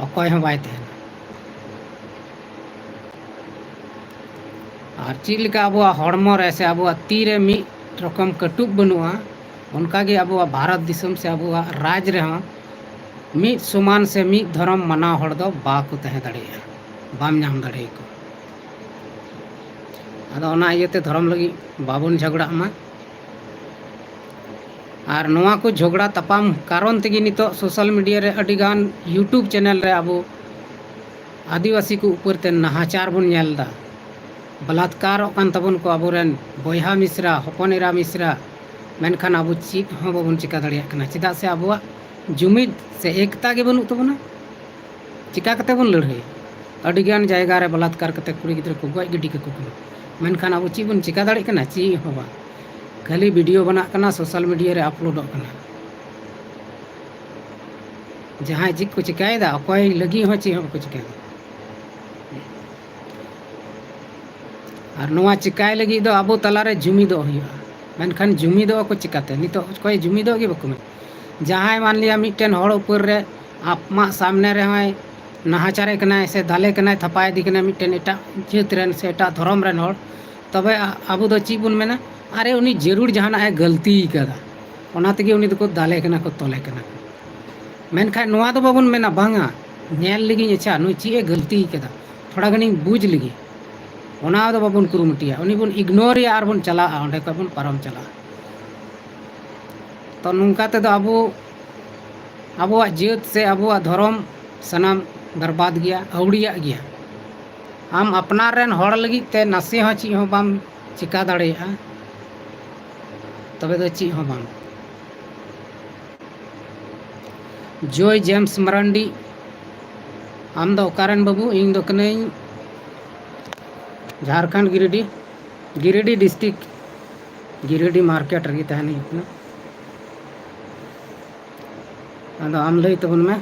ᱚᱠᱚᱭ ᱦᱚᱸ ᱵᱟᱭ ᱛᱟᱦᱮᱱᱟ᱾ ᱟᱨ ᱪᱮᱫ ᱞᱮᱠᱟ ᱟᱵᱚᱣᱟᱜ ᱦᱚᱲᱢᱚ ᱨᱮ ᱥᱮ ᱟᱵᱚᱣᱟᱜ ᱛᱤ ᱨᱮ ᱢᱤᱫ ᱨᱚᱠᱚᱢ ᱠᱟᱹᱴᱩᱵ ᱵᱟᱹᱱᱩᱜᱼᱟ, ᱚᱱᱠᱟᱜᱮ ᱟᱵᱚᱣᱟᱜ ᱵᱷᱟᱨᱚᱛ ᱫᱤᱥᱚᱢ ᱥᱮ ᱟᱵᱚᱣᱟᱜ ᱨᱟᱡᱽ ᱨᱮᱦᱚᱸ ᱢᱤᱫ ᱥᱚᱢᱟᱱ ᱥᱮ ᱢᱤᱫ ᱫᱷᱚᱨᱚᱢ ᱢᱟᱱᱟᱣ ᱦᱚᱲ ᱫᱚ ᱵᱟᱠᱚ ᱛᱟᱦᱮᱸ ᱫᱟᱲᱮᱭᱟᱜᱼᱟ, ᱵᱟᱢ ᱧᱟᱢ ᱫᱟᱲᱮᱭᱟᱠᱚ᱾ ᱟᱫᱚ ᱚᱱᱟ ᱤᱭᱟᱹᱛᱮ ᱫᱷᱚᱨᱚᱢ ᱞᱟᱹᱜᱤᱫ ᱵᱟᱵᱚᱱ ᱡᱷᱚᱜᱽᱲᱟᱜ ᱢᱟ᱾ ᱟᱨ ᱱᱚᱣᱟ ᱠᱚ ᱡᱷᱚᱜᱽᱲᱟ ᱛᱟᱯᱟᱢ ᱠᱟᱨᱚᱱ ᱛᱮᱜᱮ ᱱᱤᱛᱚᱜ social media ᱨᱮ ᱟᱹᱰᱤᱜᱟᱱ YouTube channel ᱨᱮ ᱟᱵᱚ ᱟᱹᱫᱤᱵᱟᱹᱥᱤ ᱠᱚ ᱩᱯᱚᱨ ᱛᱮ ᱱᱟᱦᱟᱪᱟᱨ ᱵᱚᱱ ᱧᱮᱞ ᱮᱫᱟ᱾ ᱵᱟᱞᱟᱛᱠᱟᱨᱚᱜ ᱠᱟᱱ ᱛᱟᱵᱚᱱ ᱠᱚ ᱟᱵᱚᱨᱮᱱ ᱵᱚᱭᱦᱟ ᱢᱤᱥᱨᱟ, ᱦᱚᱯᱚᱱ ᱮᱨᱟ ᱢᱤᱥᱨᱟ, ᱢᱮᱱᱠᱷᱟᱱ ᱟᱵᱚ ᱪᱮᱫ ᱦᱚᱸ ᱵᱟᱵᱚᱱ ᱪᱮᱠᱟ ᱫᱟᱲᱮᱭᱟᱜ ᱠᱟᱱᱟ᱾ ᱪᱮᱫᱟᱜ ᱥᱮ ᱟᱵᱚᱣᱟᱜ ᱡᱩᱢᱤᱫ ᱥᱮ ᱮᱠᱛᱟ ᱜᱮ ᱵᱟᱹᱱᱩᱜ ᱛᱟᱵᱚᱱᱟ᱾ ᱪᱮᱠᱟ ᱠᱟᱛᱮ ᱵᱚᱱ ᱞᱟᱹᱲᱦᱟᱹᱭᱟ? ᱟᱹᱰᱤᱜᱟᱱ ᱡᱟᱭᱜᱟ ᱨᱮ ᱵᱟᱞᱟᱛᱠᱟᱨ ᱠᱟᱛᱮ ᱠᱩᱲᱤ ᱜᱤᱫᱽᱨᱟᱹ ᱠᱚ ᱜᱚᱡ ᱜᱤᱰᱤ ᱠᱟᱠᱚ ᱠᱟᱱᱟ᱾ ᱢᱮᱱᱠᱷᱟᱱ ᱟᱵᱚ ᱪᱮᱫ ᱵᱚᱱ ᱪᱮᱠᱟ ᱫᱟᱲᱮᱭᱟᱜ ᱠᱟᱱᱟ? ᱪᱮᱫ ᱦᱚᱸ ᱵᱟᱝ᱾ ᱠᱷᱟᱹᱞᱤ ᱵᱷᱤᱰᱤᱭᱳ ᱵᱮᱱᱟᱜ ᱠᱟᱱᱟ, ᱥᱳᱥᱟᱞ ᱢᱤᱰᱤᱭᱟ ᱨᱮ ᱟᱯᱞᱳᱰᱚᱜ ᱠᱟᱱᱟ᱾ ᱡᱟᱦᱟᱸᱭ ᱪᱮᱫ ᱠᱚ ᱪᱮᱠᱟᱭᱮᱫᱟ, ᱚᱠᱚᱭ ᱞᱟᱹᱜᱤᱫ ᱦᱚᱸ ᱪᱮᱫ ᱦᱚᱸ ᱵᱟᱠᱚ ᱪᱮᱠᱟᱭᱮᱫᱟ᱾ ᱟᱨ ᱱᱚᱣᱟ ᱪᱮᱠᱟᱭ ᱞᱟᱹᱜᱤᱫ ᱫᱚ ᱟᱵᱚ ᱛᱟᱞᱟᱨᱮ ᱡᱩᱢᱤᱫᱚᱜ ᱦᱩᱭᱩᱜᱼᱟ᱾ ᱢᱮᱱᱠᱷᱟᱱ ᱡᱩᱢᱤᱫᱚᱜ ᱟᱠᱚ ᱪᱮᱠᱟᱛᱮ? ᱱᱤᱛᱚᱜ ᱚᱠᱚᱭ ᱡᱩᱢᱤᱫᱚᱜ ᱜᱮ ᱵᱟᱠᱚ ᱢᱮᱱ᱾ ᱡᱟᱦᱟᱸᱭ ᱢᱟᱱ ᱞᱤᱭᱟ ᱢᱤᱫᱴᱮᱱ ᱦᱚᱲ ᱩᱯᱚᱨ ᱨᱮ ᱟᱢᱟᱜ ᱥᱟᱢᱱᱮ ᱨᱮᱦᱚᱸᱭ ᱱᱟᱦᱟᱪᱟᱨᱮ ᱠᱟᱱᱟᱭ ᱥᱮ ᱫᱟᱞᱮ ᱠᱟᱱᱟᱭ, ᱛᱷᱟᱯᱟᱭᱮᱫᱮ ᱠᱟᱱᱟᱭ ᱢᱤᱫᱴᱮᱱ ᱮᱴᱟᱜ ᱡᱟᱹᱛ ᱨᱮᱱ ᱥᱮ ᱮᱴᱟᱜ ᱫᱷᱚᱨᱚᱢ ᱨᱮᱱ ᱦᱚᱲ, ᱛᱚᱵᱮ ᱟ-, ᱟᱵᱚ ᱫᱚ ᱪᱮᱫ ᱵᱚᱱ ᱢᱮᱱᱟ? ᱟᱨᱮ, ᱩᱱᱤ ᱡᱟᱹᱨᱩᱲ ᱡᱟᱦᱟᱱᱟᱜ ᱮ ᱜᱟᱹᱞᱛᱤ ᱠᱟᱫᱟ, ᱚᱱᱟ ᱛᱮᱜᱮ ᱩᱱᱤ ᱫᱚᱠᱚ ᱫᱟᱞᱮ ᱠᱟᱱᱟ ᱠᱚ, ᱛᱚᱞᱮ ᱠᱟᱱᱟ ᱠᱚ᱾ ᱢᱮᱱᱠᱷᱟᱱ ᱱᱚᱣᱟ ᱫᱚ ᱵᱟᱵᱚᱱ ᱢᱮᱱᱟ, ᱵᱟᱝᱟ, ᱧᱮᱞ ᱞᱮᱜᱤᱧ, ᱟᱪᱪᱷᱟ, ᱱᱩᱭ ᱪᱮᱫ ᱮ ᱜᱟᱹᱞᱛᱤ ᱠᱟᱫᱟ, ᱛᱷᱚᱲᱟ ᱜᱟᱱᱤᱧ ᱵᱩᱡᱽ ᱞᱮᱜᱮ᱾ ᱚᱱᱟ ᱫᱚ ᱵᱟᱵᱚᱱ ᱠᱩᱨᱩᱢᱩᱴᱩᱭᱟ, ᱩᱱᱤ ᱵᱚᱱ ᱤᱜᱱᱳᱨᱮᱭᱟ ᱟᱨ ᱵᱚᱱ ᱪᱟᱞᱟᱜᱼᱟ, ᱚᱸᱰᱮ ᱠᱷᱚᱱ ᱵᱚᱱ ᱯᱟᱨᱚᱢ ᱪᱟᱞᱟᱜᱼᱟ᱾ ᱛᱚ ᱱᱚᱝᱠᱟ ᱛᱮᱫᱚ ᱟᱵᱚ, ᱟᱵᱚᱣᱟᱜ ᱡᱟᱹᱛ ᱥᱮ ᱟᱵᱚᱣᱟᱜ ᱫᱷᱚᱨᱚᱢ ᱥᱟᱱᱟᱢ ᱵᱮᱨᱵᱟᱫᱽ ᱜᱮᱭᱟ, ᱟᱹᱣᱲᱤᱭᱟᱜ ᱜᱮᱭᱟ᱾ ᱟᱢ ᱟᱯᱱᱟᱨ ᱨᱮᱱ ᱦᱚᱲ ᱞᱟᱹᱜᱤᱫ ᱛᱮ ᱱᱟᱥᱮ ᱦᱚᱸ ᱪᱮᱫ ᱦᱚᱸ ᱵᱟᱢ ᱪᱮᱠᱟ ᱫᱟᱲᱮᱭᱟᱜᱼᱟ, ᱛᱚᱵᱮ ᱫᱚ ᱪᱮᱫ ᱦᱚᱸ ᱵᱟᱝ᱾ ᱡᱚᱭ ᱡᱮᱢᱥ ᱢᱟᱨᱟᱱᱰᱤ, ᱟᱢ ᱫᱚ ᱚᱠᱟᱨᱮᱱ ᱵᱟᱹᱵᱩ? ᱤᱧ ᱫᱚ ᱠᱟᱹᱱᱟᱹᱧ ᱡᱷᱟᱲᱠᱷᱚᱸᱰ, ᱜᱤᱨᱤᱰᱤ, ᱜᱤᱨᱤᱰᱤ ᱰᱤᱥᱴᱨᱤᱠᱴ, ᱜᱤᱨᱤᱰᱤ ᱢᱟᱨᱠᱮᱴ ᱨᱮᱜᱮ ᱛᱟᱦᱮᱱ ᱦᱩᱭᱩᱜ ᱠᱟᱱᱟ᱾ ᱟᱫᱚ ᱟᱢ ᱞᱟᱹᱭ ᱛᱟᱵᱚᱱ ᱢᱮ,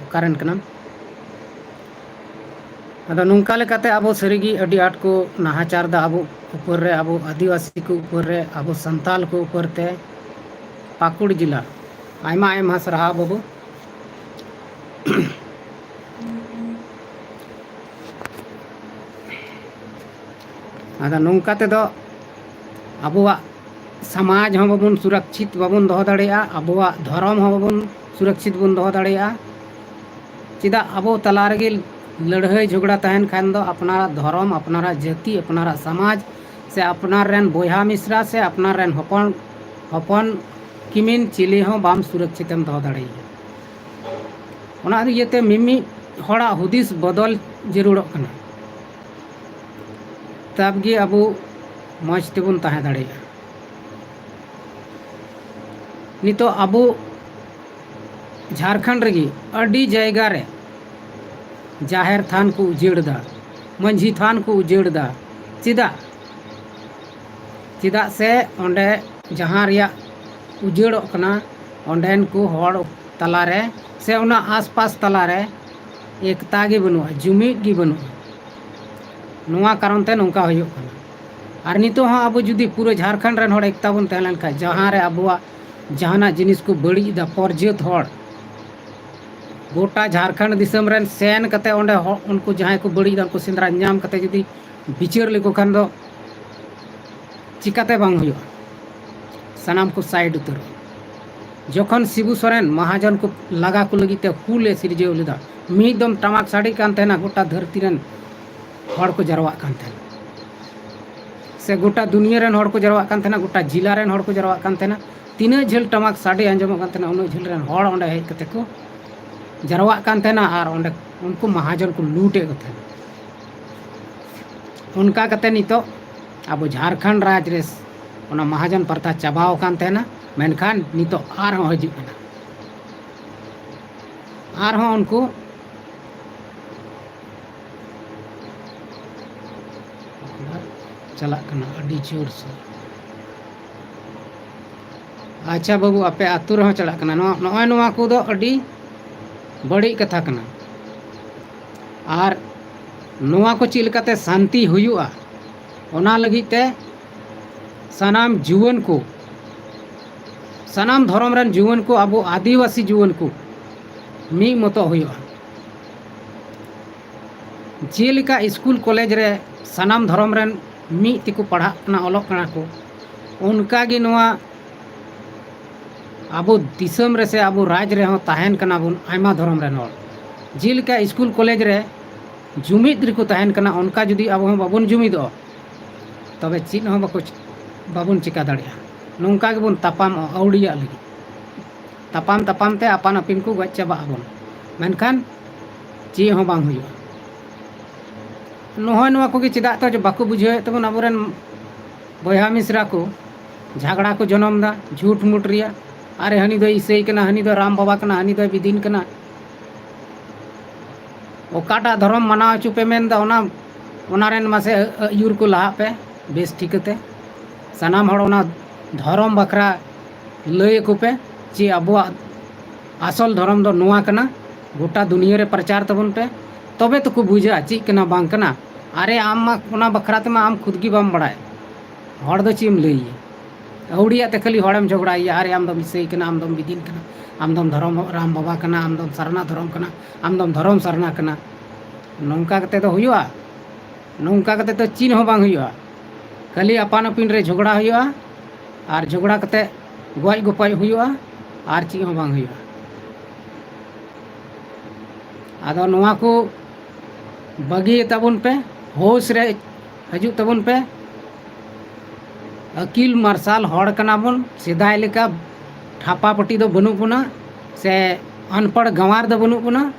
ᱚᱠᱟᱨᱮᱱ ᱠᱟᱱᱟᱢ? ᱟᱫᱚ ᱱᱚᱝᱠᱟ ᱞᱮᱠᱟᱛᱮ ᱟᱵᱚ ᱥᱟᱹᱨᱤᱜᱮ ᱟᱹᱰᱤ ᱟᱸᱴ ᱠᱚ ᱱᱟᱦᱟᱪᱟᱨ ᱫᱟ ᱟᱵᱚ ᱩᱯᱚᱨ ᱨᱮ, ᱟᱵᱚ ᱟᱹᱫᱤᱵᱟᱹᱥᱤ ᱠᱚ ᱩᱯᱚᱨ ᱨᱮ, ᱟᱵᱚ ᱥᱟᱱᱛᱟᱞ ᱠᱚ ᱩᱯᱚᱨ ᱛᱮ᱾ ᱯᱟᱹᱠᱩᱲ ᱡᱮᱞᱟ ᱟᱭᱢᱟ ᱟᱭᱢᱟ ᱥᱟᱨᱦᱟᱣ ᱵᱟᱹᱵᱩ᱾ ᱟᱫᱚ ᱱᱚᱝᱠᱟ ᱛᱮᱫᱚ ᱟᱵᱚᱣᱟᱜ ᱥᱚᱢᱟᱡᱽ ᱦᱚᱸ ᱵᱟᱵᱚᱱ ᱥᱩᱨᱚᱠᱪᱷᱤᱛ ᱵᱟᱵᱚᱱ ᱫᱚᱦᱚ ᱫᱟᱲᱮᱭᱟᱜᱼᱟ, ᱟᱵᱚᱣᱟᱜ ᱫᱷᱚᱨᱚᱢ ᱦᱚᱸ ᱵᱟᱵᱚᱱ ᱥᱩᱨᱚᱠᱪᱷᱤᱛ ᱵᱚᱱ ᱫᱚᱦᱚ ᱫᱟᱲᱮᱭᱟᱜᱼᱟ᱾ ᱪᱮᱫᱟᱜ ᱟᱵᱚ ᱛᱟᱞᱟ ᱨᱮᱜᱮ ᱞᱟᱹᱲᱦᱟᱹᱭ ᱡᱷᱚᱜᱽᱲᱟ ᱛᱟᱦᱮᱱ ᱠᱷᱟᱱ ᱫᱚ ᱟᱯᱱᱟᱨᱟᱜ ᱫᱷᱚᱨᱚᱢ, ᱟᱯᱱᱟᱨᱟᱜ ᱡᱟᱹᱛᱤ, ᱟᱯᱱᱟᱨᱟᱜ ᱥᱚᱢᱟᱡᱽ ᱥᱮ ᱟᱯᱱᱟᱨ ᱨᱮᱱ ᱵᱚᱭᱦᱟ ᱢᱤᱥᱨᱟ ᱥᱮ ᱟᱯᱱᱟᱨ ᱨᱮᱱ ᱦᱚᱯᱚᱱ, ᱦᱚᱯᱚᱱ ᱠᱤᱢᱤᱱ ᱪᱤᱞᱤ ᱦᱚᱸ ᱵᱟᱢ ᱥᱩᱨᱚᱠᱪᱷᱤᱛᱮᱢ ᱫᱚᱦᱚ ᱫᱟᱲᱮᱭᱟᱭᱟ᱾ ᱚᱱᱟ ᱤᱭᱟᱹᱛᱮ ᱢᱤᱢᱤᱫ ᱦᱚᱲᱟᱜ ᱦᱩᱫᱤᱥ ᱵᱚᱫᱚᱞ ᱡᱟᱹᱨᱩᱲᱚᱜ ᱠᱟᱱᱟ᱾ ᱛᱟᱵ ᱜᱮ ᱟᱵᱚ ᱢᱚᱡᱽ ᱛᱮᱵᱚᱱ ᱛᱟᱦᱮᱸ ᱫᱟᱲᱮᱭᱟᱜᱼᱟ᱾ ᱱᱤᱛᱚᱜ ᱟᱵᱚ ᱡᱷᱟᱲᱠᱷᱚᱸᱰ ᱨᱮᱜᱮ ᱟᱹᱰᱤ ᱡᱟᱭᱜᱟ ᱨᱮ ᱡᱟᱦᱮᱨ ᱛᱷᱟᱱ ᱠᱚ ᱩᱡᱟᱹᱲ ᱮᱫᱟ, ᱢᱟᱹᱡᱷᱤ ᱛᱷᱟᱱ ᱠᱚ ᱩᱡᱟᱹᱲ ᱮᱫᱟ᱾ ᱪᱮᱫᱟᱜ? ᱪᱮᱫᱟᱜ ᱥᱮ ᱚᱸᱰᱮ ᱡᱟᱦᱟᱸ ᱨᱮᱭᱟᱜ ᱩᱡᱟᱹᱲᱚᱜ ᱠᱟᱱᱟ, ᱚᱸᱰᱮᱱ ᱠᱚ ᱦᱚᱲ ᱛᱟᱞᱟᱨᱮ ᱥᱮ ᱚᱱᱟ ᱟᱥᱯᱟᱥ ᱛᱟᱞᱟᱨᱮ ᱮᱠᱛᱟ ᱜᱮ ᱵᱟᱹᱱᱩᱜᱼᱟ, ᱡᱩᱢᱤᱫ ᱜᱮ ᱵᱟᱹᱱᱩᱜᱼᱟ᱾ ᱱᱚᱣᱟ ᱠᱟᱨᱚᱱ ᱛᱮ ᱱᱚᱝᱠᱟ ᱦᱩᱭᱩᱜ ᱠᱟᱱᱟ᱾ ᱟᱨ ᱱᱤᱛᱚᱜ ᱦᱚᱸ ᱟᱵᱚ ᱡᱩᱫᱤ ᱯᱩᱨᱟᱹ ᱡᱷᱟᱲᱠᱷᱚᱸᱰ ᱨᱮᱱ ᱦᱚᱲ ᱮᱠᱛᱟ ᱵᱚᱱ ᱛᱟᱦᱮᱸ ᱞᱮᱱᱠᱷᱟᱱ, ᱡᱟᱦᱟᱸ ᱨᱮ ᱟᱵᱚᱣᱟᱜ ᱡᱟᱦᱟᱱᱟᱜ ᱡᱤᱱᱤᱥ ᱠᱚ ᱵᱟᱹᱲᱤᱡ ᱮᱫᱟ, ᱯᱚᱨᱡᱟᱹᱛ ᱦᱚᱲ ᱜᱚᱴᱟ ᱡᱷᱟᱲᱠᱷᱚᱸᱰ ᱫᱤᱥᱚᱢ ᱨᱮᱱ ᱥᱮᱱ ᱠᱟᱛᱮ ᱚᱸᱰᱮ ᱦᱚ-, ᱩᱱᱠᱩ ᱡᱟᱦᱟᱸᱭ ᱠᱚ ᱵᱟᱹᱲᱤᱡ ᱮᱫᱟ, ᱩᱱᱠᱩ ᱥᱮᱸᱫᱽᱨᱟ ᱧᱟᱢ ᱠᱟᱛᱮ ᱡᱩᱫᱤ ᱵᱤᱪᱟᱹᱨ ᱞᱮᱠᱚ ᱠᱷᱟᱱ ᱫᱚ ᱪᱤᱠᱟᱛᱮ ᱵᱟᱝ ᱦᱩᱭᱩᱜᱼᱟ? ᱥᱟᱱᱟᱢ ᱠᱚ ᱥᱟᱭᱤᱰ ᱩᱛᱟᱹᱨᱚᱜᱼᱟ᱾ ᱡᱚᱠᱷᱚᱱ ᱥᱤᱵᱩ ᱥᱚᱨᱮᱱ ᱢᱟᱦᱟᱡᱚᱱ ᱠᱚ ᱞᱟᱜᱟ ᱠᱚ ᱞᱟᱹᱜᱤᱫ ᱛᱮ ᱦᱩᱞ ᱮ ᱥᱤᱨᱡᱟᱹᱣ ᱞᱮᱫᱟ, ᱢᱤᱫ ᱫᱚᱢ ᱴᱟᱢᱟᱠ ᱥᱟᱰᱮ ᱠᱟᱱ ᱛᱟᱦᱮᱱᱟ, ᱜᱚᱴᱟ ᱫᱷᱟᱹᱨᱛᱤ ᱨᱮᱱ ᱦᱚᱲ ᱠᱚ ᱡᱟᱨᱣᱟᱜ ᱠᱟᱱ ᱛᱟᱦᱮᱱᱟ, ᱥᱮ ᱜᱚᱴᱟ ᱫᱩᱱᱤᱭᱟᱹ ᱨᱮᱱ ᱦᱚᱲ ᱠᱚ ᱡᱟᱨᱣᱟᱜ ᱠᱟᱱ ᱛᱟᱦᱮᱱᱟ, ᱜᱚᱴᱟ ᱡᱤᱞᱟ ᱨᱮᱱ ᱦᱚᱲ ᱠᱚ ᱡᱟᱨᱣᱟᱜ ᱠᱟᱱ ᱛᱟᱦᱮᱱᱟ᱾ ᱛᱤᱱᱟᱹᱜ ᱡᱷᱟᱹᱞ ᱴᱟᱢᱟᱠ ᱥᱟᱰᱮ ᱟᱸᱡᱚᱢᱚᱜ ᱠᱟᱱ ᱛᱟᱦᱮᱱᱟ, ᱩᱱᱟᱹᱜ ᱡᱷᱟᱹᱞ ᱨᱮᱱ ᱦᱚᱲ ᱚᱸᱰᱮ ᱦᱮᱡ ᱠᱟᱛᱮ ᱠᱚ ᱡᱟᱨᱣᱟᱜ ᱠᱟᱱ ᱛᱟᱦᱮᱱᱟ ᱟᱨ ᱚᱸᱰᱮ ᱩᱱᱠᱩ ᱢᱟᱦᱟᱡᱚᱱ ᱠᱚ ᱞᱩᱴᱮᱫ ᱠᱚ ᱛᱟᱦᱮᱱᱟ᱾ ᱚᱱᱠᱟ ᱠᱟᱛᱮ ᱱᱤᱛᱚᱜ ᱟᱵᱚ ᱡᱷᱟᱲᱠᱷᱚᱸᱰ ᱨᱟᱡᱽ ᱨᱮ ᱚᱱᱟ ᱢᱟᱦᱟᱡᱚᱱ ᱯᱨᱚᱛᱷᱟ ᱪᱟᱵᱟᱣ ᱟᱠᱟᱱ ᱛᱟᱦᱮᱱᱟ, ᱢᱮᱱᱠᱷᱟᱱ ᱱᱤᱛᱚᱜ ᱟᱨᱦᱚᱸ ᱦᱤᱡᱩᱜ ᱠᱟᱱᱟ᱾ ᱟᱨᱦᱚᱸ ᱩᱱᱠᱩ ᱪᱟᱞᱟᱜ ᱠᱟᱱᱟ ᱟᱹᱰᱤ ᱡᱳᱨ ᱥᱮ᱾ ᱟᱪᱪᱷᱟ ᱵᱟᱹᱵᱩ, ᱟᱯᱮ ᱟᱹᱛᱩ ᱨᱮᱦᱚᱸ ᱪᱟᱞᱟᱜ ᱠᱟᱱᱟ᱾ ᱱᱚᱣᱟ, ᱱᱚᱜᱼᱚᱭ ᱱᱚᱣᱟ ᱠᱚᱫᱚ ᱟᱹᱰᱤ ᱵᱟᱹᱲᱤᱡ ᱠᱟᱛᱷᱟ ᱠᱟᱱᱟ᱾ ᱟᱨ ᱱᱚᱣᱟ ᱠᱚ ᱪᱮᱫ ᱞᱮᱠᱟᱛᱮ ᱥᱟᱱᱛᱤ ᱦᱩᱭᱩᱜᱼᱟ, ᱚᱱᱟ ᱞᱟᱹᱜᱤᱫ ᱛᱮ ᱥᱟᱱᱟᱢ ᱡᱩᱣᱟᱹᱱ ᱠᱚ, ᱥᱟᱱᱟᱢ ᱫᱷᱚᱨᱚᱢ ᱨᱮᱱ ᱡᱩᱣᱟᱹᱱ ᱠᱚ, ᱟᱵᱚ ᱟᱹᱫᱤᱵᱟᱹᱥᱤ ᱡᱩᱣᱟᱹᱱ ᱠᱚ ᱢᱤᱫ ᱢᱚᱛᱚ ᱦᱩᱭᱩᱜᱼᱟ᱾ ᱡᱮᱞᱮᱠᱟ ᱥᱠᱩᱞ ᱠᱚᱞᱮᱡᱽ ᱨᱮ ᱥᱟᱱᱟᱢ ᱫᱷᱚᱨᱚᱢ ᱨᱮᱱ ᱢᱤᱫ ᱛᱮᱠᱚ ᱯᱟᱲᱦᱟᱜ ᱠᱟᱱᱟ, ᱚᱞᱚᱜ ᱠᱟᱱᱟ ᱠᱚ, ᱚᱱᱠᱟ ᱜᱮ ᱱᱚᱣᱟ ᱟᱵᱚ ᱫᱤᱥᱚᱢ ᱨᱮ ᱥᱮ ᱟᱵᱚ ᱨᱟᱡᱽ ᱨᱮᱦᱚᱸ ᱛᱟᱦᱮᱱ ᱠᱟᱱᱟ ᱵᱚᱱ ᱟᱭᱢᱟ ᱫᱷᱚᱨᱚᱢ ᱨᱮᱱ ᱦᱚᱲ᱾ ᱡᱮᱞᱮᱠᱟ ᱥᱠᱩᱞ ᱠᱚᱞᱮᱡᱽ ᱨᱮ ᱡᱩᱢᱤᱫ ᱨᱮᱠᱚ ᱛᱟᱦᱮᱱ ᱠᱟᱱᱟ, ᱚᱱᱠᱟ ᱡᱩᱫᱤ ᱟᱵᱚ ᱦᱚᱸ ᱵᱟᱵᱚᱱ ᱡᱩᱢᱤᱫᱚᱜᱼᱟ, ᱛᱚᱵᱮ ᱪᱮᱫ ᱦᱚᱸ ᱵᱟᱠᱚ ᱪᱤ-, ᱵᱟᱵᱚᱱ ᱪᱤᱠᱟ ᱫᱟᱲᱮᱭᱟᱜᱼᱟ᱾ ᱱᱚᱝᱠᱟ ᱜᱮᱵᱚᱱ ᱛᱟᱯᱟᱢᱚᱜᱼᱟ ᱟᱹᱣᱲᱤᱭᱟᱜ ᱞᱟᱹᱜᱤᱫ᱾ ᱛᱟᱯᱟᱢ ᱛᱟᱯᱟᱢ ᱛᱮ ᱟᱯᱟᱱ ᱟᱹᱯᱤᱱ ᱠᱚ ᱜᱚᱡ ᱪᱟᱵᱟᱜ ᱟᱵᱚᱱ, ᱢᱮᱱᱠᱷᱟᱱ ᱪᱮᱫ ᱦᱚᱸ ᱵᱟᱝ ᱦᱩᱭᱩᱜᱼᱟ᱾ ᱱᱚᱜᱼᱚᱭ ᱱᱚᱣᱟ ᱠᱚᱜᱮ ᱪᱮᱫᱟᱜ ᱛᱚ ᱵᱟᱠᱚ ᱵᱩᱡᱷᱟᱹᱣᱮᱫ ᱛᱟᱵᱚᱱ ᱟᱵᱚᱨᱮᱱ ᱵᱚᱭᱦᱟ ᱢᱤᱥᱨᱟ ᱠᱚ ᱡᱷᱟᱜᱽᱲᱟ ᱠᱚ ᱡᱚᱱᱚᱢ ᱫᱟ ᱡᱷᱩᱴ ᱢᱩᱴ ᱨᱮᱭᱟᱜ᱾ ᱟᱨᱮ ᱦᱟᱹᱱᱤ ᱫᱚᱭ ᱤᱥᱟᱹᱭ ᱠᱟᱱᱟ, ᱦᱟᱹᱱᱤ ᱫᱚ ᱨᱟᱢ ᱵᱟᱵᱟ ᱠᱟᱱᱟ, ᱦᱟᱹᱱᱤ ᱫᱚᱭ ᱵᱤᱫᱤᱱ ᱠᱟᱱᱟ᱾ ᱚᱠᱟᱴᱟᱜ ᱫᱷᱚᱨᱚᱢ ᱢᱟᱱᱟᱣ ᱦᱚᱪᱚ ᱯᱮ ᱢᱮᱱᱫᱟ, ᱚᱱᱟ, ᱚᱱᱟ ᱨᱮᱱ ᱢᱟᱥᱮ ᱟᱹ-, ᱟᱹᱭᱩᱨ ᱠᱚ ᱞᱟᱦᱟᱜ ᱯᱮ ᱵᱮᱥ ᱴᱷᱤᱠᱟᱹᱛᱮ᱾ ᱥᱟᱱᱟᱢ ᱦᱚᱲ ᱚᱱᱟ ᱫᱷᱚᱨᱚᱢ ᱵᱟᱠᱷᱨᱟ ᱞᱟᱹᱭ ᱟᱠᱚ ᱯᱮ, ᱡᱮ ᱟᱵᱚᱣᱟᱜ ᱟᱥᱚᱞ ᱫᱷᱚᱨᱚᱢ ᱫᱚ ᱱᱚᱣᱟ ᱠᱟᱱᱟ᱾ ᱜᱚᱴᱟ ᱫᱩᱱᱤᱭᱟᱹ ᱨᱮ ᱯᱨᱚᱪᱟᱨ ᱛᱟᱵᱚᱱ ᱯᱮ, ᱛᱚᱵᱮ ᱛᱚᱠᱚ ᱵᱩᱡᱟ ᱪᱮᱫ ᱠᱟᱱᱟ ᱵᱟᱝ ᱠᱟᱱᱟ᱾ ᱟᱨᱮ, ᱟᱢ ᱢᱟ ᱚᱱᱟ ᱵᱟᱠᱷᱨᱟ ᱛᱮᱢᱟ ᱟᱢ ᱠᱷᱩᱫ ᱜᱮ ᱵᱟᱢ ᱵᱟᱲᱟᱭ᱾ ᱦᱚᱲ ᱫᱚ ᱪᱮᱫ ᱮᱢ ᱞᱟᱹᱭᱟ? ᱟᱹᱣᱲᱤᱭᱟᱜ ᱛᱮ ᱠᱷᱟᱹᱞᱤ ᱦᱚᱲᱮᱢ ᱡᱷᱚᱜᱽᱲᱟᱭᱮᱭᱟ, ᱟᱨᱮ, ᱟᱢ ᱫᱚᱢ ᱤᱥᱟᱹᱭ ᱠᱟᱱᱟ, ᱟᱢ ᱫᱚᱢ ᱵᱤᱫᱤᱱ ᱠᱟᱱᱟ, ᱟᱢ ᱫᱚᱢ ᱫᱷᱚᱨᱚᱢ ᱨᱟᱢ ᱵᱟᱵᱟ ᱠᱟᱱᱟ, ᱟᱢ ᱫᱚᱢ ᱥᱟᱨᱱᱟ ᱫᱷᱚᱨᱚᱢ ᱠᱟᱱᱟ, ᱟᱢ ᱫᱚᱢ ᱫᱷᱚᱨᱚᱢ ᱥᱟᱨᱱᱟ ᱠᱟᱱᱟ᱾ ᱱᱚᱝᱠᱟ ᱠᱟᱛᱮ ᱫᱚ ᱦᱩᱭᱩᱜᱼᱟ? ᱱᱚᱝᱠᱟ ᱠᱟᱛᱮ ᱫᱚ ᱪᱮᱫ ᱦᱚᱸ ᱵᱟᱝ ᱦᱩᱭᱩᱜᱼᱟ᱾ ᱠᱷᱟᱹᱞᱤ ᱟᱯᱟᱱ ᱟᱹᱯᱤᱱ ᱨᱮ ᱡᱷᱚᱜᱽᱲᱟ ᱦᱩᱭᱩᱜᱼᱟ, ᱟᱨ ᱡᱷᱚᱜᱽᱲᱟ ᱠᱟᱛᱮ ᱜᱚᱡ ᱜᱚᱯᱚᱡ ᱦᱩᱭᱩᱜᱼᱟ, ᱟᱨ ᱪᱮᱫ ᱦᱚᱸ ᱵᱟᱝ ᱦᱩᱭᱩᱜᱼᱟ᱾ ᱟᱫᱚ ᱱᱚᱣᱟ ᱠᱚ ᱵᱟᱹᱜᱤᱭ ᱛᱟᱵᱚᱱ ᱯᱮ, ᱦᱳᱥ ᱨᱮ ᱦᱤᱡᱩᱜ ᱛᱟᱵᱚᱱ ᱯᱮ᱾ ᱟᱹᱠᱤᱞ ᱢᱟᱨᱥᱟᱞ ᱦᱚᱲ ᱠᱟᱱᱟ ᱵᱚᱱ, ᱥᱮᱫᱟᱭ ᱞᱮᱠᱟ ᱴᱷᱟᱯᱟ ᱯᱟᱹᱴᱤ ᱫᱚ ᱵᱟᱹᱱᱩᱜ ᱵᱚᱱᱟ, ᱥᱮ ᱟᱱᱯᱟᱲ ᱜᱟᱸᱣᱟᱨ ᱫᱚ ᱵᱟᱹᱱᱩᱜ ᱵᱚᱱᱟ᱾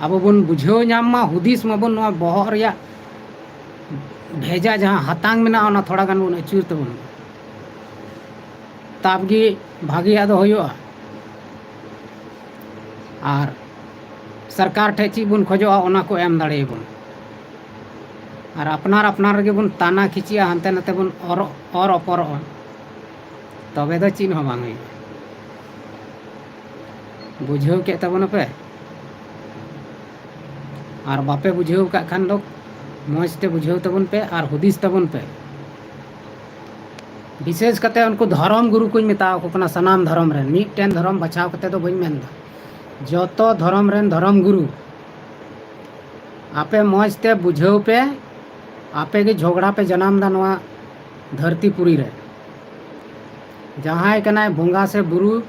ᱟᱵᱚ ᱵᱚᱱ ᱵᱩᱡᱷᱟᱹᱣ ᱧᱟᱢ ᱢᱟ, ᱦᱩᱫᱤᱥ ᱢᱟᱵᱚᱱ, ᱱᱚᱣᱟ ᱵᱚᱦᱚᱜ ᱨᱮᱭᱟᱜ ᱵᱷᱮᱡᱟ ᱡᱟᱦᱟᱸ ᱦᱟᱛᱟᱝ ᱢᱮᱱᱟᱜᱼᱟ, ᱚᱱᱟ ᱛᱷᱚᱲᱟ ᱜᱟᱱ ᱵᱚᱱ ᱟᱹᱪᱩᱨ ᱛᱟᱵᱚᱱ ᱢᱟ᱾ ᱛᱟᱵ ᱜᱮ ᱵᱷᱟᱜᱮᱭᱟᱜ ᱫᱚ ᱦᱩᱭᱩᱜᱼᱟ᱾ ᱟᱨ ᱥᱚᱨᱠᱟᱨ ᱴᱷᱮᱡ ᱪᱮᱫ ᱵᱚᱱ ᱠᱷᱚᱡᱚᱜᱼᱟ, ᱚᱱᱟ ᱠᱚ ᱮᱢ ᱫᱟᱲᱮᱭᱟᱵᱚᱱ᱾ ᱟᱨ ᱟᱯᱱᱟᱨ ᱟᱯᱱᱟᱨ ᱨᱮᱜᱮ ᱵᱚᱱ ᱛᱟᱱᱟ ᱠᱷᱤᱪᱤᱜᱼᱟ, ᱦᱟᱱᱛᱮ ᱱᱟᱛᱮ ᱵᱚᱱ ᱚᱨ, ᱚᱨ ᱚᱯᱚᱨᱚᱜᱼᱟ, ᱛᱚᱵᱮ ᱫᱚ ᱪᱮᱫ ᱦᱚᱸ ᱵᱟᱝ ᱦᱩᱭᱩᱜᱼᱟ᱾ ᱵᱩᱡᱷᱟᱹᱣ ᱠᱮᱫ ᱛᱟᱵᱚᱱᱟᱯᱮ? ᱟᱨ ᱵᱟᱯᱮ ᱵᱩᱡᱷᱟᱹᱣ ᱠᱟᱜ ᱠᱷᱟᱱ ᱫᱚ ᱢᱚᱡᱽ ᱛᱮ ᱵᱩᱡᱷᱟᱹᱣ ᱛᱟᱵᱚᱱ ᱯᱮ ᱟᱨ ᱦᱩᱫᱤᱥ ᱛᱟᱵᱚᱱ ᱯᱮ᱾ ᱵᱤᱥᱮᱥ ᱠᱟᱛᱮ ᱩᱱᱠᱩ ᱫᱷᱚᱨᱚᱢ ᱜᱩᱨᱩ ᱠᱚᱧ ᱢᱮᱛᱟᱣ ᱠᱚ ᱠᱟᱱᱟ, ᱥᱟᱱᱟᱢ ᱫᱷᱚᱨᱚᱢ ᱨᱮᱱ, ᱢᱤᱫᱴᱮᱱ ᱫᱷᱚᱨᱚᱢ ᱵᱟᱪᱷᱟᱣ ᱠᱟᱛᱮ ᱫᱚ ᱵᱟᱹᱧ ᱢᱮᱱᱫᱟ, ᱡᱚᱛᱚ ᱫᱷᱚᱨᱚᱢ ᱨᱮᱱ ᱫᱷᱚᱨᱚᱢ ᱜᱩᱨᱩ, ᱟᱯᱮ ᱢᱚᱡᱽ ᱛᱮ ᱵᱩᱡᱷᱟᱹᱣ ᱯᱮ᱾ ᱟᱯᱮ ᱜᱮ ᱡᱷᱚᱜᱽᱲᱟ ᱯᱮ ᱡᱟᱱᱟᱢ ᱫᱟ ᱱᱚᱣᱟ ᱫᱷᱟᱹᱨᱛᱤ ᱯᱩᱨᱤ ᱨᱮ᱾ ᱡᱟᱦᱟᱸᱭ ᱠᱟᱱᱟᱭ ᱵᱚᱸᱜᱟ ᱥᱮ ᱵᱩᱨᱩ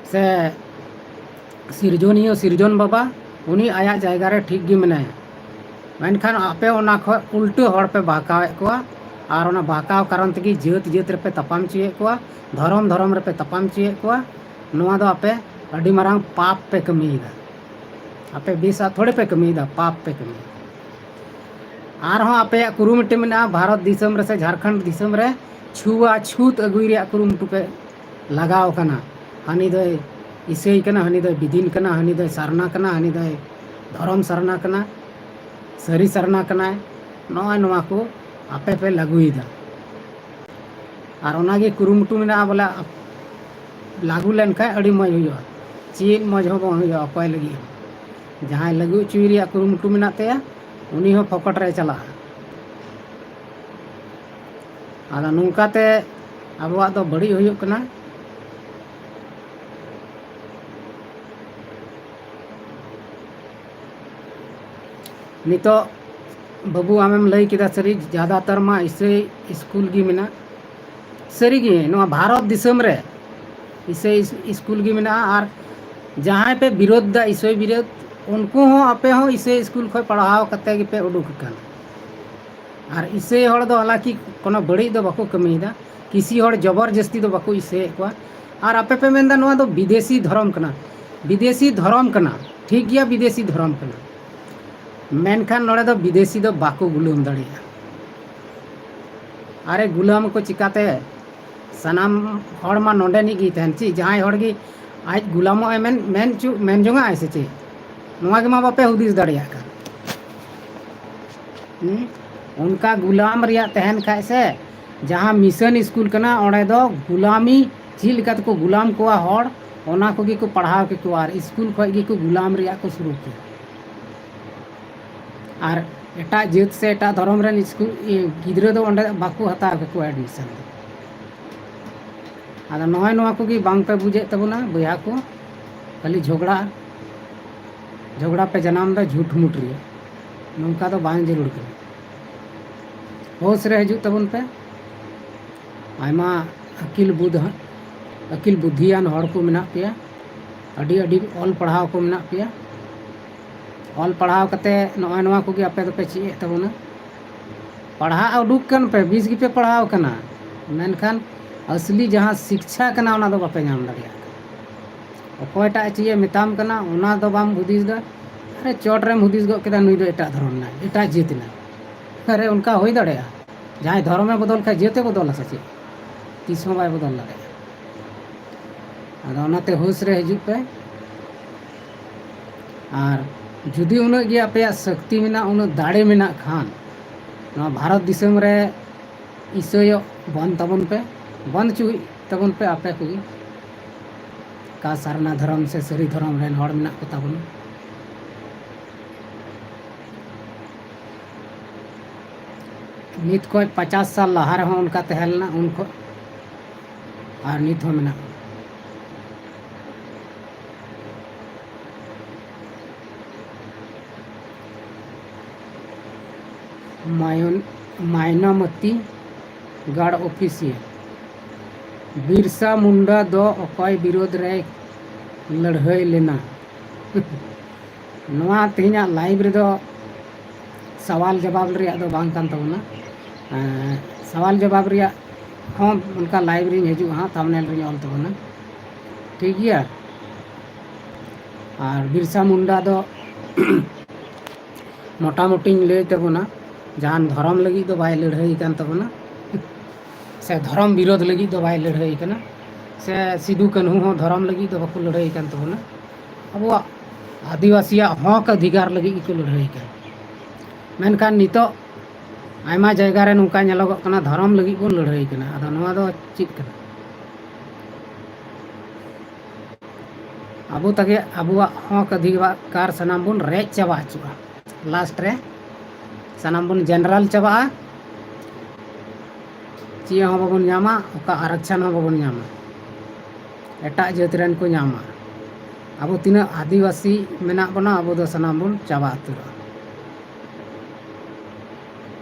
ᱥᱮ ᱥᱤᱨᱡᱚᱱᱤᱭᱟᱹ ᱥᱤᱨᱡᱚᱱ ᱵᱟᱵᱟ, ᱩᱱᱤ ᱟᱭᱟᱜ ᱡᱟᱭᱜᱟ ᱨᱮ ᱴᱷᱤᱠ ᱜᱮ ᱢᱮᱱᱟᱭᱟ᱾ ᱢᱮᱱᱠᱷᱟᱱ ᱟᱯᱮ ᱚᱱᱟ ᱠᱷᱚᱱ ᱩᱞᱴᱟᱹ ᱦᱚᱲ ᱯᱮ ᱵᱟᱦᱠᱟᱣᱮᱫ ᱠᱚᱣᱟ, ᱟᱨ ᱚᱱᱟ ᱵᱟᱦᱠᱟᱣ ᱠᱟᱨᱚᱱ ᱛᱮᱜᱮ ᱡᱟᱹᱛ ᱡᱟᱹᱛ ᱨᱮᱯᱮ ᱛᱟᱯᱟᱢ ᱦᱚᱪᱚᱭᱮᱫ ᱠᱚᱣᱟ, ᱫᱷᱚᱨᱚᱢ ᱫᱷᱚᱨᱚᱢ ᱨᱮᱯᱮ ᱛᱟᱯᱟᱢ ᱦᱚᱪᱚᱭᱮᱫ ᱠᱚᱣᱟ᱾ ᱱᱚᱣᱟ ᱫᱚ ᱟᱯᱮ ᱟᱹᱰᱤ ᱢᱟᱨᱟᱝ ᱯᱟᱯ ᱯᱮ ᱠᱟᱹᱢᱤᱭᱮᱫᱟ᱾ ᱟᱯᱮ ᱵᱮᱥᱟᱜ ᱛᱷᱚᱲᱮ ᱯᱮ ᱠᱟᱹᱢᱤᱭᱮᱫᱟ, ᱯᱟᱯ ᱯᱮ ᱠᱟᱹᱢᱤᱭᱮᱫᱟ᱾ ᱟᱨᱦᱚᱸ ᱟᱯᱮᱭᱟᱜ ᱠᱩᱨᱩᱢᱩᱴᱩ ᱢᱮᱱᱟᱜᱼᱟ, ᱵᱷᱟᱨᱚᱛ ᱫᱤᱥᱚᱢ ᱨᱮ ᱥᱮ ᱡᱷᱟᱲᱠᱷᱚᱸᱰ ᱫᱤᱥᱚᱢ ᱨᱮ ᱪᱷᱩᱣᱟ ᱪᱷᱩᱛ ᱟᱹᱜᱩᱭ ᱨᱮᱭᱟᱜ ᱠᱩᱨᱩᱢᱩᱴᱩ ᱯᱮ ᱞᱟᱜᱟᱣ ᱠᱟᱱᱟ᱾ ᱦᱟᱹᱱᱤ ᱫᱚᱭ ᱤᱥᱟᱹᱭ ᱠᱟᱱᱟ, ᱦᱟᱹᱱᱤ ᱫᱚᱭ ᱵᱤᱫᱤᱱ ᱠᱟᱱᱟ, ᱦᱟᱹᱱᱤ ᱫᱚᱭ ᱥᱟᱨᱱᱟ ᱠᱟᱱᱟ, ᱦᱟᱹᱱᱤ ᱫᱚᱭ ᱫᱷᱚᱨᱚᱢ ᱥᱟᱨᱱᱟ ᱠᱟᱱᱟ, ᱥᱟᱹᱨᱤ ᱥᱟᱨᱱᱟ ᱠᱟᱱᱟᱭ᱾ ᱱᱚᱜᱼᱚᱭ ᱱᱚᱣᱟ ᱠᱚ ᱟᱯᱮ ᱯᱮ ᱞᱟᱹᱜᱩᱭᱮᱫᱟ᱾ ᱟᱨ ᱚᱱᱟᱜᱮ ᱠᱩᱨᱩᱢᱩᱴᱩ ᱢᱮᱱᱟᱜᱼᱟ, ᱵᱚᱞᱮ ᱞᱟᱹᱜᱩ ᱞᱮᱱᱠᱷᱟᱱ ᱟᱹᱰᱤ ᱢᱚᱡᱽ ᱦᱩᱭᱩᱜᱼᱟ᱾ ᱪᱮᱫ ᱢᱚᱡᱽ ᱦᱚᱸ ᱵᱟᱝ ᱦᱩᱭᱩᱜᱼᱟ ᱚᱠᱚᱭ ᱞᱟᱹᱜᱤᱫ ᱦᱚᱸ᱾ ᱡᱟᱦᱟᱸᱭ ᱞᱟᱹᱜᱩ ᱦᱚᱪᱚᱭ ᱨᱮᱭᱟᱜ ᱠᱩᱨᱩᱢᱩᱴᱩ ᱢᱮᱱᱟᱜ ᱛᱟᱭᱟ, ᱩᱱᱤ ᱦᱚᱸ ᱯᱷᱚᱠᱚᱴ ᱨᱮ ᱪᱟᱞᱟᱜᱼᱟ᱾ ᱟᱫᱚ ᱱᱚᱝᱠᱟᱛᱮ ᱟᱵᱚᱣᱟᱜ ᱫᱚ ᱵᱟᱹᱲᱤᱡ ᱦᱩᱭᱩᱜ ᱠᱟᱱᱟ᱾ ᱱᱤᱛᱚᱜ ᱵᱟᱹᱵᱩ, ᱟᱢᱮᱢ ᱞᱟᱹᱭ ᱠᱮᱫᱟ ᱥᱟᱹᱨᱤ, ᱡᱟᱫᱟᱛᱟᱨ ᱢᱟ ᱤᱥᱟᱹᱭ ᱥᱠᱩᱞ ᱜᱮ ᱢᱮᱱᱟᱜ᱾ ᱥᱟᱹᱨᱤᱜᱮ ᱱᱚᱣᱟ ᱵᱷᱟᱨᱚᱛ ᱫᱤᱥᱚᱢ ᱨᱮ ᱤᱥᱟᱹᱭ ᱥᱠᱩᱞ ᱜᱮ ᱢᱮᱱᱟᱜᱼᱟ᱾ ᱟᱨ ᱡᱟᱦᱟᱸᱭ ᱯᱮ ᱵᱤᱨᱳᱫᱷ ᱫᱟ ᱤᱥᱟᱹᱭ ᱵᱤᱨᱳᱫᱷ, ᱩᱱᱠᱩ ᱦᱚᱸ ᱟᱯᱮ ᱦᱚᱸ ᱤᱥᱟᱹᱭ ᱥᱠᱩᱞ ᱠᱷᱚᱱ ᱯᱟᱲᱦᱟᱣ ᱠᱟᱛᱮ ᱜᱮᱯᱮ ᱩᱰᱩᱠ ᱟᱠᱟᱱᱟ᱾ ᱟᱨ ᱤᱥᱟᱹᱭ ᱦᱚᱲ ᱫᱚ ᱦᱟᱞᱟᱝᱠᱤ ᱠᱳᱱᱳ ᱵᱟᱹᱲᱤᱡ ᱫᱚ ᱵᱟᱠᱚ ᱠᱟᱹᱢᱤᱭᱮᱫᱟ, ᱠᱤᱥᱤ ᱦᱚᱲ ᱡᱚᱵᱚᱨ ᱡᱟᱹᱥᱛᱤ ᱫᱚ ᱵᱟᱠᱚ ᱤᱥᱟᱹᱭᱮᱫ ᱠᱚᱣᱟ᱾ ᱟᱨ ᱟᱯᱮ ᱯᱮ ᱢᱮᱱᱫᱟ ᱱᱚᱣᱟ ᱫᱚ ᱵᱤᱫᱮᱥᱤ ᱫᱷᱚᱨᱚᱢ ᱠᱟᱱᱟ, ᱵᱤᱫᱮᱥᱤ ᱫᱷᱚᱨᱚᱢ ᱠᱟᱱᱟ᱾ ᱴᱷᱤᱠ ᱜᱮᱭᱟ, ᱵᱤᱫᱮᱥᱤ ᱫᱷᱚᱨᱚᱢ ᱠᱟᱱᱟ, ᱢᱮᱱᱠᱷᱟᱱ ᱱᱚᱰᱮ ᱫᱚ ᱵᱤᱫᱮᱥᱤ ᱫᱚ ᱵᱟᱠᱚ ᱜᱩᱞᱟᱹᱢ ᱫᱟᱲᱮᱭᱟᱜᱼᱟ᱾ ᱟᱨᱮ ᱜᱩᱞᱟᱹᱢ ᱠᱚ ᱪᱤᱠᱟᱛᱮ? ᱥᱟᱱᱟᱢ ᱦᱚᱲ ᱢᱟ ᱱᱚᱰᱮᱱᱤᱡ ᱜᱮ ᱛᱟᱦᱮᱱ ᱪᱮᱫ, ᱡᱟᱦᱟᱸᱭ ᱦᱚᱲ ᱜᱮ ᱟᱡ ᱜᱩᱞᱟᱢᱚᱜ ᱮ ᱢᱮᱱ, ᱢᱮᱱ ᱪᱚ, ᱢᱮᱱ ᱡᱚᱝᱟᱜ ᱟᱭ ᱥᱮ ᱪᱮᱫ? ᱱᱚᱣᱟ ᱜᱮᱢᱟ ᱵᱟᱯᱮ ᱦᱩᱫᱤᱥ ᱫᱟᱲᱮᱭᱟᱜ ᱠᱟᱱ᱾ ᱦᱩᱸ? ᱚᱱᱠᱟ ᱜᱩᱞᱟᱢ ᱨᱮᱭᱟᱜ ᱛᱟᱦᱮᱱ ᱠᱷᱟᱡ ᱥᱮ, ᱡᱟᱦᱟᱸ ᱢᱤᱥᱚᱱ ᱥᱠᱩᱞ ᱠᱟᱱᱟ, ᱚᱸᱰᱮ ᱫᱚ ᱜᱩᱞᱟᱢᱤ ᱪᱮᱫ ᱞᱮᱠᱟ ᱛᱮᱠᱚ ᱜᱩᱞᱟᱢ ᱠᱚᱣᱟ ᱦᱚᱲ, ᱚᱱᱟ ᱠᱚᱜᱮ ᱠᱚ ᱯᱟᱲᱦᱟᱣ ᱠᱮᱠᱚᱣᱟ ᱟᱨ ᱥᱠᱩᱞ ᱠᱷᱚᱡ ᱜᱮᱠᱚ ᱜᱩᱞᱟᱢ ᱨᱮᱭᱟᱜ ᱠᱚ ᱥᱩᱨᱩ ᱠᱮᱭᱟ᱾ ᱟᱨ ᱮᱴᱟᱜ ᱡᱟᱹᱛ ᱥᱮ ᱮᱴᱟᱜ ᱫᱷᱚᱨᱚᱢ ᱨᱮᱱ ᱥᱠᱩᱞ, ᱤᱭᱟᱹ, ᱜᱤᱫᱽᱨᱟᱹ ᱫᱚ ᱚᱸᱰᱮ ᱵᱟᱠᱚ ᱦᱟᱛᱟᱣ ᱠᱮᱠᱚᱣᱟ admission ᱫᱚ᱾ ᱟᱫᱚ ᱱᱚᱜᱼᱚᱭ ᱱᱚᱣᱟ ᱠᱚᱜᱮ ᱵᱟᱝ ᱯᱮ ᱵᱩᱡᱮᱫ ᱛᱟᱵᱚᱱᱟ ᱵᱚᱭᱦᱟ ᱠᱚ, ᱠᱷᱟᱹᱞᱤ ᱡᱷᱚᱜᱽᱲᱟ, ᱡᱷᱚᱜᱽᱲᱟ ᱯᱮ ᱡᱟᱱᱟᱢ ᱮᱫᱟ ᱡᱷᱩᱴ ᱢᱩᱴ ᱨᱮᱭᱟᱜ᱾ ᱱᱚᱝᱠᱟ ᱫᱚ ᱵᱟᱝ ᱡᱟᱹᱨᱩᱲ ᱠᱟᱱᱟ᱾ ᱦᱳᱥ ᱨᱮ ᱦᱤᱡᱩᱜ ᱛᱟᱵᱚᱱ ᱯᱮ᱾ ᱟᱭᱢᱟ ᱟᱹᱠᱤᱞ ᱵᱩᱫᱷ-, ᱟᱹᱠᱤᱞ ᱵᱩᱫᱽᱫᱷᱤᱭᱟᱱ ᱦᱚᱲ ᱠᱚ ᱢᱮᱱᱟᱜ ᱯᱮᱭᱟ, ᱟᱹᱰᱤ ᱟᱹᱰᱤ ᱚᱞ ᱯᱟᱲᱦᱟᱣ ᱠᱚ ᱢᱮᱱᱟᱜ ᱯᱮᱭᱟ᱾ ᱚᱞ ᱯᱟᱲᱦᱟᱣ ᱠᱟᱛᱮ ᱱᱚᱜᱼᱚᱭ ᱱᱚᱣᱟ ᱠᱚᱜᱮ ᱟᱯᱮ ᱫᱚᱯᱮ ᱪᱮᱫ ᱮᱫ ᱛᱟᱵᱚᱱᱟ᱾ ᱯᱟᱲᱦᱟᱜ ᱩᱰᱩᱠ ᱠᱟᱱ ᱯᱮ, ᱵᱮᱥ ᱜᱮᱯᱮ ᱯᱟᱲᱦᱟᱣ ᱠᱟᱱᱟ, ᱢᱮᱱᱠᱷᱟᱱ ᱟᱥᱞᱤ ᱡᱟᱦᱟᱸ ᱥᱤᱠᱪᱷᱟ ᱠᱟᱱᱟ, ᱚᱱᱟ ᱫᱚ ᱵᱟᱯᱮ ᱧᱟᱢ ᱫᱟᱲᱮᱭᱟᱜ ᱠᱟᱱᱟ᱾ ᱚᱠᱚᱭᱴᱟᱜ ᱪᱮᱫ ᱮ ᱢᱮᱛᱟᱢ ᱠᱟᱱᱟ, ᱚᱱᱟ ᱫᱚ ᱵᱟᱢ ᱦᱩᱫᱤᱥ ᱮᱫᱟ᱾ ᱟᱨᱮ ᱪᱚᱴ ᱨᱮᱢ ᱦᱩᱫᱤᱥ ᱜᱚᱫ ᱠᱮᱫᱟ, ᱱᱩᱭ ᱫᱚ ᱮᱴᱟᱜ ᱫᱷᱚᱨᱚᱢ ᱨᱮᱱᱟᱭ, ᱮᱴᱟᱜ ᱡᱟᱹᱛ ᱨᱮᱱᱟᱭ᱾ ᱨᱮ ᱚᱱᱠᱟ ᱦᱩᱭ ᱫᱟᱲᱮᱭᱟᱜᱼᱟ? ᱡᱟᱦᱟᱸᱭ ᱫᱷᱚᱨᱚᱢᱮ ᱵᱚᱫᱚᱞ ᱠᱷᱟᱱ ᱡᱟᱹᱛᱮ ᱵᱚᱫᱚᱞᱟ ᱥᱮ ᱪᱮᱫ? ᱛᱤᱥ ᱦᱚᱸ ᱵᱟᱭ ᱵᱚᱫᱚᱞ ᱫᱟᱲᱮᱭᱟᱜᱼᱟ᱾ ᱟᱫᱚ ᱚᱱᱟᱛᱮ ᱦᱩᱥ ᱨᱮ ᱦᱤᱡᱩᱜ ᱯᱮ᱾ ᱟᱨ ᱡᱩᱫᱤ ᱩᱱᱟᱹᱜ ᱜᱮ ᱟᱯᱮᱭᱟᱜ ᱥᱚᱠᱛᱤ ᱢᱮᱱᱟᱜ, ᱩᱱᱟᱹᱜ ᱫᱟᱲᱮ ᱢᱮᱱᱟᱜ ᱠᱷᱟᱱ, ᱱᱚᱣᱟ ᱵᱷᱟᱨᱚᱛ ᱫᱤᱥᱚᱢ ᱨᱮ ᱤᱥᱟᱹᱭᱚᱜ ᱵᱚᱱᱫ ᱛᱟᱵᱚᱱ ᱯᱮ, ᱵᱚᱱᱫ ᱦᱚᱪᱚᱭ ᱛᱟᱵᱚᱱ ᱯᱮ ᱟᱯᱮ ᱠᱚᱜᱮ᱾ ᱚᱠᱟ ᱥᱟᱨᱱᱟ ᱫᱷᱚᱨᱚᱢ ᱥᱮ ᱥᱟᱹᱨᱤ ᱫᱷᱚᱨᱚᱢ ᱨᱮᱱ ᱦᱚᱲ ᱢᱮᱱᱟᱜ ᱠᱚ ᱛᱟᱵᱚᱱᱟ᱾ ᱱᱤᱛ ᱠᱷᱚᱱ ᱯᱚᱪᱟᱥ ᱥᱟᱞ ᱞᱟᱦᱟ ᱨᱮᱦᱚᱸ ᱚᱱᱠᱟ ᱛᱟᱦᱮᱸ ᱞᱮᱱᱟ, ᱩᱱ ᱠᱷᱚᱱ ᱟᱨ ᱱᱤᱛ ᱦᱚᱸ ᱢᱮᱱᱟᱜᱼᱟ᱾ ᱢᱟᱭᱚᱱ-, ᱢᱟᱭᱱᱟᱢᱚᱛᱤ ᱜᱟᱲ ᱚᱯᱷᱤᱥᱤᱭᱟᱞ᱾ ᱵᱤᱨᱥᱟ ᱢᱩᱱᱰᱟ ᱫᱚ ᱚᱠᱚᱭ ᱵᱤᱨᱳᱫᱷ ᱨᱮᱭ ᱞᱟᱹᱲᱦᱟᱹᱭ ᱞᱮᱱᱟ? ᱱᱚᱣᱟ ᱛᱮᱦᱮᱧᱟᱜ ᱞᱟᱭᱤᱵᱷ ᱨᱮᱫᱚ ᱥᱟᱣᱟᱞ ᱡᱟᱣᱟᱵ ᱨᱮᱭᱟᱜ ᱫᱚ ᱵᱟᱝ ᱠᱟᱱ ᱛᱟᱵᱚᱱᱟ᱾ ᱮᱸ, ᱥᱟᱣᱟᱞ ᱡᱟᱣᱟᱵ ᱨᱮᱭᱟᱜ ᱦᱚᱸ ᱚᱱᱠᱟ ᱞᱟᱭᱤᱵᱷ ᱨᱤᱧ ᱦᱤᱡᱩᱜᱼᱟ ᱦᱟᱸᱜ, ᱛᱷᱟᱢᱵᱽᱱᱮᱞ ᱨᱤᱧ ᱚᱞ ᱛᱟᱵᱚᱱᱟ, ᱴᱷᱤᱠ ᱜᱮᱭᱟ᱾ ᱟᱨ ᱵᱤᱨᱥᱟ ᱢᱩᱱᱰᱟ ᱫᱚ ᱢᱚᱴᱟᱢᱩᱴᱤᱧ ᱞᱟᱹᱭ ᱛᱟᱵᱚᱱᱟ, ᱡᱟᱦᱟᱱ ᱫᱷᱚᱨᱚᱢ ᱞᱟᱹᱜᱤᱫ ᱫᱚ ᱵᱟᱭ ᱞᱟᱹᱲᱦᱟᱹᱭ ᱠᱟᱱ ᱛᱟᱵᱚᱱᱟ, ᱥᱮ ᱫᱷᱚᱨᱚᱢ ᱵᱤᱨᱳᱫᱷ ᱞᱟᱹᱜᱤᱫ ᱫᱚ ᱵᱟᱭ ᱞᱟᱹᱲᱦᱟᱹᱭ ᱠᱟᱱᱟ, ᱥᱮ ᱥᱤᱫᱩ ᱠᱟᱹᱱᱦᱩ ᱦᱚᱸ ᱫᱷᱚᱨᱚᱢ ᱞᱟᱹᱜᱤᱫ ᱫᱚ ᱵᱟᱠᱚ ᱞᱟᱹᱲᱦᱟᱹᱭ ᱠᱟᱱ ᱛᱟᱵᱚᱱᱟ᱾ ᱟᱵᱚᱣᱟᱜ ᱟᱹᱫᱤᱵᱟᱹᱥᱤᱭᱟᱜ ᱦᱚᱸᱠ ᱚᱫᱷᱤᱠᱟᱨ ᱞᱟᱹᱜᱤᱫ ᱜᱮᱠᱚ ᱞᱟᱹᱲᱦᱟᱹᱭ ᱠᱟᱱᱟ᱾ ᱢᱮᱱᱠᱷᱟᱱ ᱱᱤᱛᱚᱜ ᱟᱭᱢᱟ ᱡᱟᱭᱜᱟ ᱨᱮ ᱱᱚᱝᱠᱟ ᱧᱮᱞᱚᱜᱚᱜ ᱠᱟᱱᱟ, ᱫᱷᱚᱨᱚᱢ ᱞᱟᱹᱜᱤᱫ ᱵᱚᱱ ᱞᱟᱹᱲᱦᱟᱹᱭ ᱠᱟᱱᱟ᱾ ᱟᱫᱚ ᱱᱚᱣᱟ ᱫᱚ ᱪᱮᱫ ᱠᱟᱱᱟ? ᱟᱵᱚ ᱛᱮᱜᱮ ᱟᱵᱚᱣᱟᱜ ᱦᱚᱸᱠ ᱚᱫᱷᱤᱠᱟᱨ ᱥᱟᱱᱟᱢ ᱵᱚᱱ ᱨᱮᱡ ᱪᱟᱵᱟ ᱦᱚᱪᱚᱜᱼᱟ᱾ ᱞᱟᱥᱴ ᱨᱮ ᱥᱟᱱᱟᱢ ᱵᱚᱱ ᱡᱮᱱᱟᱨᱮᱞ ᱪᱟᱵᱟᱜᱼᱟ, ᱪᱮᱫ ᱦᱚᱸ ᱵᱟᱵᱚᱱ ᱧᱟᱢᱟ, ᱚᱠᱟ ᱟᱨᱚᱠᱪᱷᱚᱱ ᱦᱚᱸ ᱵᱟᱵᱚᱱ ᱧᱟᱢᱟ, ᱮᱴᱟᱜ ᱡᱟᱹᱛ ᱨᱮᱱ ᱠᱚ ᱧᱟᱢᱟ᱾ ᱟᱵᱚ ᱛᱤᱱᱟᱹᱜ ᱟᱹᱫᱤᱵᱟᱹᱥᱤ ᱢᱮᱱᱟᱜ ᱵᱚᱱᱟ, ᱟᱵᱚ ᱫᱚ ᱥᱟᱱᱟᱢ ᱵᱚᱱ ᱪᱟᱵᱟ ᱩᱛᱟᱹᱨᱚᱜᱼᱟ᱾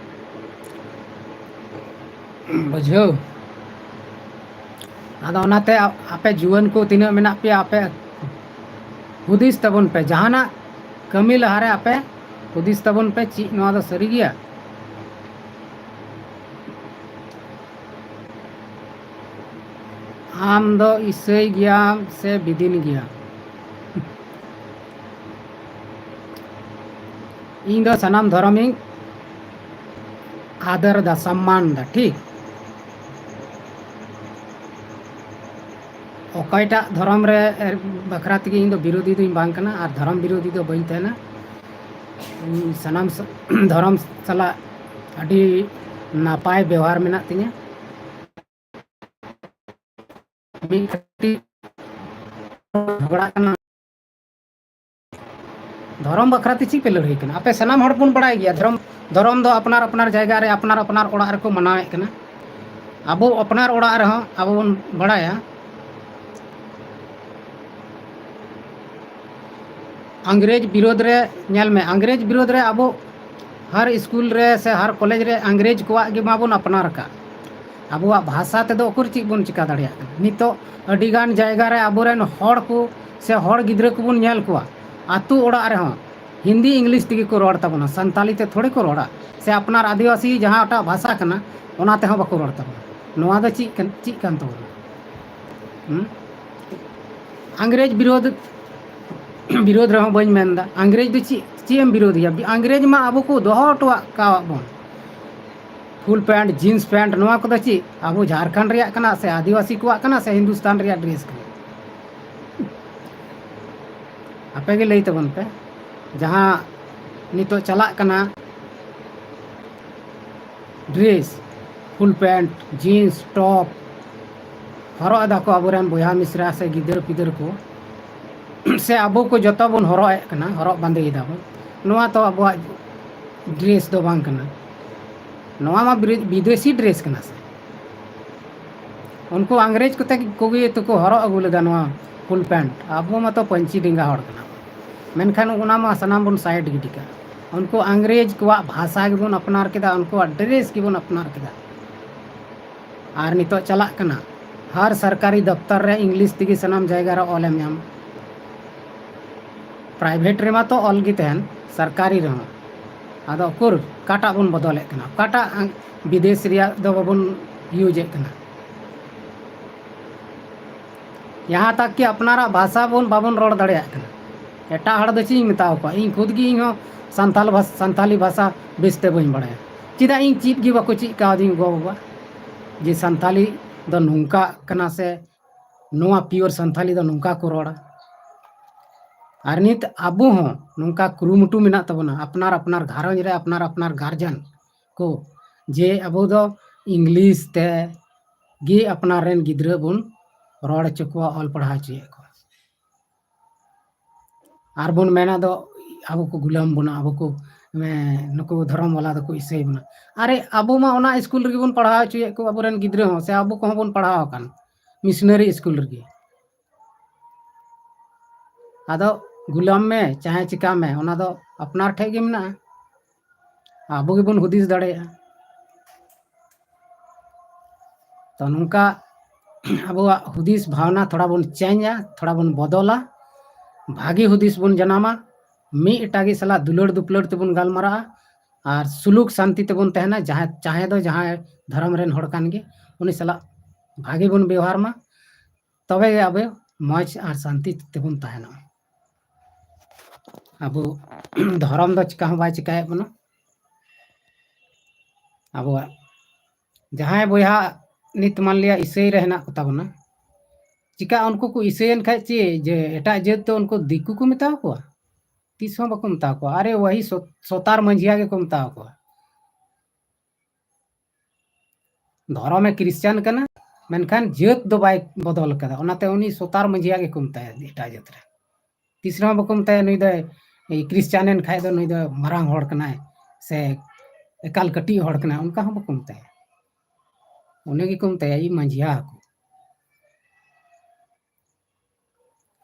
ᱵᱩᱡᱷᱟᱹᱣ? ᱟᱫᱚ ᱚᱱᱟᱛᱮ ᱟ-, ᱟᱯᱮ ᱡᱩᱣᱟᱹᱱ ᱠᱚ ᱛᱤᱱᱟᱹᱜ ᱢᱮᱱᱟᱜ ᱯᱮᱭᱟ, ᱟᱯᱮ ᱦᱩᱫᱤᱥ ᱛᱟᱵᱚᱱ ᱯᱮ, ᱡᱟᱦᱟᱱᱟᱜ ᱠᱟᱹᱢᱤ ᱞᱟᱦᱟᱨᱮ ᱟᱯᱮ ᱦᱩᱫᱤᱥ ᱛᱟᱵᱚᱱ ᱯᱮ, ᱪᱮᱫ ᱱᱚᱣᱟ ᱫᱚ ᱥᱟᱹᱨᱤ ᱜᱮᱭᱟ? ᱟᱢ ᱫᱚ ᱤᱥᱟᱹᱭ ᱜᱮᱭᱟᱢ ᱥᱮ ᱵᱤᱫᱤᱱ ᱜᱮᱭᱟᱢ? ᱤᱧ ᱫᱚ ᱥᱟᱱᱟᱢ ᱫᱷᱚᱨᱚᱢᱤᱧ ᱟᱫᱚᱨ ᱫᱟ, ᱥᱚᱢᱢᱟᱱ ᱫᱟ, ᱴᱷᱤᱠ? ᱚᱠᱚᱭᱴᱟᱜ ᱫᱷᱚᱨᱚᱢ ᱨᱮ ᱵᱟᱠᱷᱨᱟ ᱛᱮᱜᱮ ᱤᱧ ᱫᱚ ᱵᱤᱨᱳᱫᱷᱤ ᱫᱚᱧ ᱵᱟᱝ ᱠᱟᱱᱟ, ᱟᱨ ᱫᱷᱚᱨᱚᱢ ᱵᱤᱨᱳᱫᱷᱤ ᱫᱚ ᱵᱟᱹᱧ ᱛᱟᱦᱮᱱᱟ᱾ ᱤᱧ ᱥᱟᱱᱟᱢ ᱥᱟ-, ᱫᱷᱚᱨᱚᱢ ᱥᱟᱞᱟᱜ ᱟᱹᱰᱤ ᱱᱟᱯᱟᱭ ᱵᱮᱣᱦᱟᱨ ᱢᱮᱱᱟᱜ ᱛᱤᱧᱟᱹ᱾ ᱢᱤᱫ ᱠᱟᱹᱴᱤᱡ ᱡᱷᱚᱜᱽᱲᱟᱜ ᱠᱟᱱᱟ᱾ ᱫᱷᱚᱨᱚᱢ ᱵᱟᱠᱷᱨᱟ ᱛᱮ ᱪᱮᱫ ᱯᱮ ᱞᱟᱹᱲᱦᱟᱹᱭ ᱠᱟᱱᱟ? ᱟᱯᱮ ᱥᱟᱱᱟᱢ ᱦᱚᱲ ᱵᱚᱱ ᱵᱟᱲᱟᱭ ᱜᱮᱭᱟ, ᱫᱷᱚᱨᱚᱢ, ᱫᱷᱚᱨᱚᱢ ᱫᱚ ᱟᱯᱱᱟᱨ ᱟᱯᱱᱟᱨ ᱡᱟᱭᱜᱟ ᱨᱮ, ᱟᱯᱱᱟᱨ ᱟᱯᱱᱟᱨ ᱚᱲᱟᱜ ᱨᱮᱠᱚ ᱢᱟᱱᱟᱣᱮᱫ ᱠᱟᱱᱟ᱾ ᱟᱵᱚ ᱟᱯᱱᱟᱨ ᱚᱲᱟᱜ ᱨᱮᱦᱚᱸ ᱟᱵᱚ ᱵᱚᱱ ᱵᱟᱲᱟᱭᱟ, ᱤᱝᱨᱮᱡᱽ ᱵᱤᱨᱳᱫᱷ ᱨᱮ, ᱧᱮᱞ ᱢᱮ, ᱤᱝᱨᱮᱡᱽ ᱵᱤᱨᱳᱫᱷ ᱨᱮ ᱟᱵᱚ ᱦᱟᱨ ᱥᱠᱩᱞ ᱨᱮ ᱥᱮ ᱦᱟᱨ ᱠᱚᱞᱮᱡᱽ ᱨᱮ ᱤᱝᱨᱮᱡᱽ ᱠᱚᱣᱟᱜ ᱜᱮ ᱢᱟᱵᱚᱱ ᱟᱯᱱᱟᱨ ᱟᱠᱟᱫ᱾ ᱟᱵᱚᱣᱟᱜ ᱵᱷᱟᱥᱟ ᱛᱮᱫᱚ ᱩᱠᱩᱨ ᱪᱮᱫ ᱵᱚᱱ ᱪᱤᱠᱟ ᱫᱟᱲᱮᱭᱟᱜ ᱠᱟᱱᱟ? ᱱᱤᱛᱚᱜ ᱟᱹᱰᱤᱜᱟᱱ ᱡᱟᱭᱜᱟ ᱨᱮ ᱟᱵᱚᱨᱮᱱ ᱦᱚᱲ ᱠᱚ ᱥᱮ ᱦᱚᱲ ᱜᱤᱫᱽᱨᱟᱹ ᱠᱚᱵᱚᱱ ᱧᱮᱞ ᱠᱚᱣᱟ, ᱟᱛᱳ ᱚᱲᱟᱜ ᱨᱮᱦᱚᱸ ᱦᱤᱱᱫᱤ ᱤᱝᱞᱤᱥ ᱛᱮᱜᱮ ᱠᱚ ᱨᱚᱲ ᱛᱟᱵᱚᱱᱟ, ᱥᱟᱱᱛᱟᱞᱤ ᱛᱮ ᱛᱷᱚᱲᱮ ᱠᱚ ᱨᱚᱲᱟ᱾ ᱥᱮ ᱟᱯᱱᱟᱨ ᱟᱹᱫᱤᱵᱟᱹᱥᱤ ᱡᱟᱦᱟᱸᱴᱟᱜ ᱵᱷᱟᱥᱟ ᱠᱟᱱᱟ, ᱚᱱᱟ ᱛᱮᱦᱚᱸ ᱵᱟᱠᱚ ᱨᱚᱲ ᱛᱟᱵᱚᱱᱟ᱾ ᱱᱚᱣᱟ ᱫᱚ ᱪᱮᱫ ᱠᱟᱱ, ᱪᱮᱫ ᱠᱟᱱ ᱛᱟᱵᱚᱱᱟ? ᱦᱩᱸ? ᱤᱝᱨᱮᱡᱽ ᱵᱤᱨᱳᱫᱷ, ᱵᱤᱨᱳᱫᱷ ᱨᱮᱦᱚᱸ ᱵᱟᱹᱧ ᱢᱮᱱᱫᱟ᱾ ᱤᱝᱨᱮᱡᱽ ᱫᱚ ᱪᱮᱫ, ᱪᱮᱫ ᱮᱢ ᱵᱤᱨᱳᱫᱷᱮᱭᱟ? ᱤᱝᱨᱮᱡᱽ ᱢᱟ ᱟᱵᱚ ᱠᱚ ᱫᱚᱦᱚ ᱦᱚᱴᱚ ᱟᱠᱟᱫ ᱵᱚᱱ᱾ ᱯᱷᱩᱞ ᱯᱮᱱᱴ, ᱡᱤᱱᱥ ᱯᱮᱱᱴ, ᱱᱚᱣᱟ ᱠᱚᱫᱚ ᱪᱮᱫ ᱟᱵᱚ ᱡᱷᱟᱲᱠᱷᱚᱸᱰ ᱨᱮᱭᱟᱜ ᱠᱟᱱᱟ ᱥᱮ ᱟᱹᱫᱤᱵᱟᱹᱥᱤ ᱠᱚᱣᱟᱜ ᱠᱟᱱᱟ ᱥᱮ ᱦᱤᱱᱫᱩᱥᱛᱟᱱ ᱨᱮᱭᱟᱜ ᱰᱨᱮᱥ ᱠᱟᱱᱟ? ᱟᱯᱮ ᱜᱮ ᱞᱟᱹᱭ ᱛᱟᱵᱚᱱ ᱯᱮ᱾ ᱡᱟᱦᱟᱸ ᱱᱤᱛᱚᱜ ᱪᱟᱞᱟᱜ ᱠᱟᱱᱟ, ᱰᱨᱮᱥ, ᱯᱷᱩᱞ ᱯᱮᱱᱴ, ᱡᱤᱱᱥ, ᱴᱚᱯ ᱦᱚᱨᱚᱜ ᱮᱫᱟ ᱠᱚ ᱟᱵᱚᱨᱮᱱ ᱵᱚᱭᱦᱟ ᱢᱤᱥᱨᱟ ᱥᱮ ᱜᱤᱫᱟᱹᱨ ᱯᱤᱫᱟᱹᱨ ᱠᱚ, ᱥᱮ ᱟᱵᱚ ᱠᱚ ᱡᱚᱛᱚ ᱵᱚᱱ ᱦᱚᱨᱚᱜ ᱮᱫ ᱠᱟᱱᱟ, ᱦᱚᱨᱚᱜ ᱵᱟᱸᱫᱮᱭ ᱫᱟᱵᱚᱱ᱾ ᱱᱚᱣᱟ ᱛᱚ ᱟᱵᱚᱣᱟᱜ ᱰᱨᱮᱥ ᱫᱚ ᱵᱟᱝ ᱠᱟᱱᱟ, ᱱᱚᱣᱟ ᱢᱟ ᱵᱤᱨᱮ-, ᱵᱤᱫᱮᱥᱤ ᱰᱨᱮᱥ ᱠᱟᱱᱟ ᱥᱮ᱾ ᱩᱱᱠᱩ ᱤᱝᱨᱮᱡᱽ ᱠᱚᱛᱮ ᱠᱚᱜᱮ ᱛᱚᱠᱚ ᱦᱚᱨᱚᱜ ᱟᱹᱜᱩ ᱞᱮᱫᱟ ᱱᱚᱣᱟ ᱯᱷᱩᱞ ᱯᱮᱱᱴ᱾ ᱟᱵᱚ ᱢᱟᱛᱚ ᱯᱟᱹᱧᱪᱤ ᱰᱮᱸᱜᱟ ᱦᱚᱲ ᱠᱟᱱᱟ ᱵᱚᱱ, ᱢᱮᱱᱠᱷᱟᱱ ᱚᱱᱟ ᱢᱟ ᱥᱟᱱᱟᱢ ᱵᱚᱱ ᱥᱟᱭᱤᱰ ᱜᱤᱰᱤ ᱠᱟᱜᱼᱟ᱾ ᱩᱱᱠᱩ ᱤᱝᱨᱮᱡᱽ ᱠᱚᱣᱟᱜ ᱵᱷᱟᱥᱟ ᱜᱮᱵᱚᱱ ᱟᱯᱱᱟᱨ ᱠᱮᱫᱟ, ᱩᱱᱠᱩᱣᱟᱜ ᱰᱨᱮᱥ ᱜᱮᱵᱚᱱ ᱟᱯᱱᱟᱨ ᱠᱮᱫᱟ᱾ ᱟᱨ ᱱᱤᱛᱚᱜ ᱪᱟᱞᱟᱜ ᱠᱟᱱᱟ, ᱦᱟᱨ ᱥᱚᱨᱠᱟᱨᱤ ᱫᱚᱯᱛᱚᱨ ᱨᱮ ᱤᱝᱞᱤᱥ ᱛᱮᱜᱮ ᱥᱟᱱᱟᱢ ᱡᱟᱭᱜᱟ ᱨᱮ ᱚᱞᱮᱢ ᱧᱟᱢᱟ᱾ ᱯᱨᱟᱭᱵᱷᱮᱴ ᱨᱮᱢᱟ ᱛᱚ ᱚᱞ ᱜᱮ ᱛᱟᱦᱮᱱ, ᱥᱚᱨᱠᱟᱨᱤ ᱨᱮᱦᱚᱸ᱾ ᱟᱫᱚ ᱩᱠᱩᱨ ᱚᱠᱟᱴᱟᱜ ᱵᱚᱱ ᱵᱚᱫᱚᱞᱮᱫ ᱠᱟᱱᱟ? ᱚᱠᱟᱴᱟᱜ ᱵᱤᱫᱮᱥ ᱨᱮᱭᱟᱜ ᱫᱚ ᱵᱟᱵᱚᱱ ᱤᱭᱩᱡᱮᱫ ᱠᱟᱱᱟ? ᱡᱟᱦᱟᱸ ᱛᱟᱠ ᱠᱤ ᱟᱯᱱᱟᱨᱟᱜ ᱵᱷᱟᱥᱟ ᱵᱚᱱ ᱵᱟᱵᱚᱱ ᱨᱚᱲ ᱫᱟᱲᱮᱭᱟᱜ ᱠᱟᱱᱟ᱾ ᱮᱴᱟᱜ ᱦᱚᱲ ᱫᱚ ᱪᱮᱫ ᱤᱧ ᱢᱮᱛᱟᱣ ᱠᱚᱣᱟ? ᱤᱧ ᱠᱷᱩᱫ ᱜᱮ ᱤᱧ ᱦᱚᱸ ᱥᱟᱱᱛᱟᱞ ᱵᱷᱟᱥ-, ᱥᱟᱱᱛᱟᱞᱤ ᱵᱷᱟᱥᱟ ᱵᱮᱥ ᱛᱮ ᱵᱟᱹᱧ ᱵᱟᱲᱟᱭᱟ᱾ ᱪᱮᱫᱟᱜ ᱤᱧ ᱪᱮᱫ ᱜᱮ ᱵᱟᱠᱚ ᱪᱮᱫ ᱠᱟᱣᱫᱤᱧ ᱜᱚ ᱵᱟᱵᱟ, ᱡᱮ ᱥᱟᱱᱛᱟᱞᱤ ᱫᱚ ᱱᱚᱝᱠᱟ ᱠᱟᱱᱟ ᱥᱮ ᱱᱚᱣᱟ pure ᱥᱟᱱᱛᱟᱞᱤ ᱫᱚ ᱱᱚᱝᱠᱟ ᱠᱚ ᱨᱚᱲᱟ᱾ ᱟᱨ ᱱᱤᱛ ᱟᱵᱚ ᱦᱚᱸ ᱱᱚᱝᱠᱟ ᱠᱩᱨᱩᱢᱩᱴᱩ ᱢᱮᱱᱟᱜ ᱛᱟᱵᱚᱱᱟ, ᱟᱯᱱᱟᱨ ᱟᱯᱱᱟᱨ ᱜᱷᱟᱨᱚᱸᱡᱽ ᱨᱮ ᱟᱯᱱᱟᱨ ᱟᱯᱱᱟᱨ ᱜᱟᱨᱡᱮᱱ ᱠᱚ, ᱡᱮ ᱟᱵᱚ ᱫᱚ ᱤᱝᱞᱤᱥ ᱛᱮ ᱜᱮ ᱟᱯᱱᱟᱨ ᱨᱮᱱ ᱜᱤᱫᱽᱨᱟᱹ ᱵᱚᱱ ᱨᱚᱲ ᱦᱚᱪᱚ ᱠᱚᱣᱟ, ᱚᱞ ᱯᱟᱲᱦᱟᱣ ᱦᱚᱪᱚᱭᱮᱫ ᱠᱚᱣᱟ᱾ ᱟᱨ ᱵᱚᱱ ᱢᱮᱱᱟ ᱫᱚ ᱟᱵᱚ ᱠᱚ ᱜᱩᱞᱟᱢ ᱵᱚᱱᱟ, ᱟᱵᱚ ᱠᱚ, ᱮ, ᱱᱩᱠᱩ ᱫᱷᱚᱨᱚᱢ ᱵᱟᱞᱟ ᱫᱚᱠᱚ ᱤᱥᱟᱹᱭ ᱵᱚᱱᱟ᱾ ᱟᱨᱮ, ᱟᱵᱚ ᱢᱟ ᱚᱱᱟ ᱥᱠᱩᱞ ᱨᱮᱜᱮ ᱵᱚᱱ ᱯᱟᱲᱦᱟᱣ ᱦᱚᱪᱚᱭᱮᱫ ᱠᱚ, ᱟᱵᱚᱨᱮᱱ ᱜᱤᱫᱽᱨᱟᱹ ᱦᱚᱸ, ᱥᱮ ᱟᱵᱚ ᱠᱚᱦᱚᱸ ᱵᱚᱱ ᱯᱟᱲᱦᱟᱣ ᱟᱠᱟᱱ ᱢᱤᱥᱱᱟᱨᱤ ᱥᱠᱩᱞ ᱨᱮᱜᱮ᱾ ᱟᱫᱚ ᱜᱩᱞᱟᱢ ᱢᱮ ᱪᱟᱦᱮ ᱪᱤᱠᱟ ᱢᱮ, ᱚᱱᱟ ᱫᱚ ᱟᱯᱱᱟᱨ ᱴᱷᱮᱡ ᱜᱮ ᱢᱮᱱᱟᱜᱼᱟ, ᱟᱵᱚ ᱜᱮᱵᱚᱱ ᱦᱩᱫᱤᱥ ᱫᱟᱲᱮᱭᱟᱜᱼᱟ᱾ ᱛᱚ ᱱᱚᱝᱠᱟ ᱟᱵᱚᱣᱟᱜ ᱦᱩᱫᱤᱥ ᱵᱷᱟᱵᱽᱱᱟ ᱛᱷᱚᱲᱟ ᱵᱚᱱ ᱪᱮᱧᱡᱟ, ᱛᱷᱚᱲᱟ ᱵᱚᱱ ᱵᱚᱫᱚᱞᱟ, ᱵᱷᱟᱜᱮ ᱦᱩᱫᱤᱥ ᱵᱚᱱ ᱡᱟᱱᱟᱢᱟ, ᱢᱤᱫ ᱮᱴᱟᱜᱤᱡ ᱥᱟᱞᱟᱜ ᱫᱩᱞᱟᱹᱲ ᱫᱩᱯᱞᱟᱹᱲ ᱛᱮᱵᱚᱱ ᱜᱟᱞᱢᱟᱨᱟᱜᱼᱟ, ᱟᱨ ᱥᱩᱞᱩᱠ ᱥᱟᱱᱛᱤ ᱛᱮᱵᱚᱱ ᱛᱟᱦᱮᱱᱟ᱾ ᱡᱟᱦᱟᱸᱭ, ᱪᱟᱦᱮ ᱫᱚ ᱡᱟᱦᱟᱸᱭ ᱫᱷᱚᱨᱚᱢ ᱨᱮᱱ ᱦᱚᱲ ᱠᱟᱱ ᱜᱮ, ᱩᱱᱤ ᱥᱟᱞᱟᱜ ᱵᱷᱟᱜᱮ ᱵᱚᱱ ᱵᱮᱣᱦᱟᱨ ᱢᱟ, ᱛᱚᱵᱮ ᱜᱮ ᱟᱵᱚ ᱢᱚᱡᱽ ᱟᱨ ᱥᱟᱱᱛᱤ ᱛᱮᱵᱚᱱ ᱛᱟᱦᱮᱱᱟ᱾ ᱟᱵᱚ ᱫᱷᱚᱨᱚᱢ ᱫᱚ ᱪᱤᱠᱟ ᱦᱚᱸ ᱵᱟᱭ ᱪᱤᱠᱟᱭᱮᱫ ᱵᱚᱱᱟ᱾ ᱟᱵᱚᱣᱟᱜ ᱡᱟᱦᱟᱸᱭ ᱵᱚᱭᱦᱟ ᱱᱤᱛ ᱢᱟᱱᱞᱤᱭᱟ ᱤᱥᱟᱹᱭ ᱨᱮ ᱦᱮᱱᱟᱜ ᱠᱚᱛᱟ ᱵᱚᱱᱟ, ᱪᱤᱠᱟ ᱩᱱᱠᱩ ᱠᱚ ᱤᱥᱟᱹᱭᱮᱱ ᱠᱷᱟᱡ ᱪᱮᱫ ᱡᱮ ᱮᱴᱟᱜ ᱡᱟᱹᱛ ᱫᱚ ᱩᱱᱠᱩ ᱫᱤᱠᱩ ᱠᱚ ᱢᱮᱛᱟ ᱠᱚᱣᱟ? ᱛᱤᱥ ᱦᱚᱸ ᱵᱟᱠᱚ ᱢᱮᱛᱟ ᱠᱚᱣᱟ᱾ ᱟᱨᱮ ᱣᱟᱦᱤ ᱥᱚ-, ᱥᱚᱛᱟᱨ ᱢᱟᱹᱡᱷᱤᱭᱟ ᱜᱮᱠᱚ ᱢᱮᱛᱟ ᱠᱚᱣᱟ᱾ ᱫᱷᱚᱨᱚᱢᱮ ᱠᱨᱤᱥᱪᱟᱱ ᱠᱟᱱᱟ, ᱢᱮᱱᱠᱷᱟᱱ ᱡᱟᱹᱛ ᱫᱚ ᱵᱟᱭ ᱵᱚᱫᱚᱞ ᱠᱟᱫᱟ, ᱚᱱᱟᱛᱮ ᱩᱱᱤ ᱥᱚᱛᱟᱨ ᱢᱟᱹᱡᱷᱤᱭᱟ ᱜᱮᱠᱚ ᱢᱮᱛᱟᱭᱟ ᱮᱴᱟᱜ ᱡᱟᱹᱛ ᱨᱮ᱾ ᱛᱤᱥ ᱨᱮᱦᱚᱸ ᱵᱟᱠᱚ ᱢᱮᱛᱟᱭᱟ ᱱᱩᱭ ᱫᱚᱭ, ᱮᱭ, ᱠᱨᱤᱥᱪᱟᱱ ᱮᱱ ᱠᱷᱟᱡ ᱫᱚ ᱱᱩᱭ ᱫᱚ ᱢᱟᱨᱟᱝ ᱦᱚᱲ ᱠᱟᱱᱟᱭ ᱥᱮ ᱮᱠᱟᱞ ᱠᱟᱹᱴᱤᱡ ᱦᱚᱲ ᱠᱟᱱᱟᱭ, ᱚᱱᱠᱟ ᱦᱚᱸ ᱵᱟᱠᱚ ᱢᱮᱛᱟᱭᱟ᱾ ᱩᱱᱤ ᱜᱮᱠᱚ ᱢᱮᱛᱟᱭᱟ ᱤᱧ ᱢᱟᱹᱡᱷᱤᱭᱟ ᱦᱟᱠᱚ᱾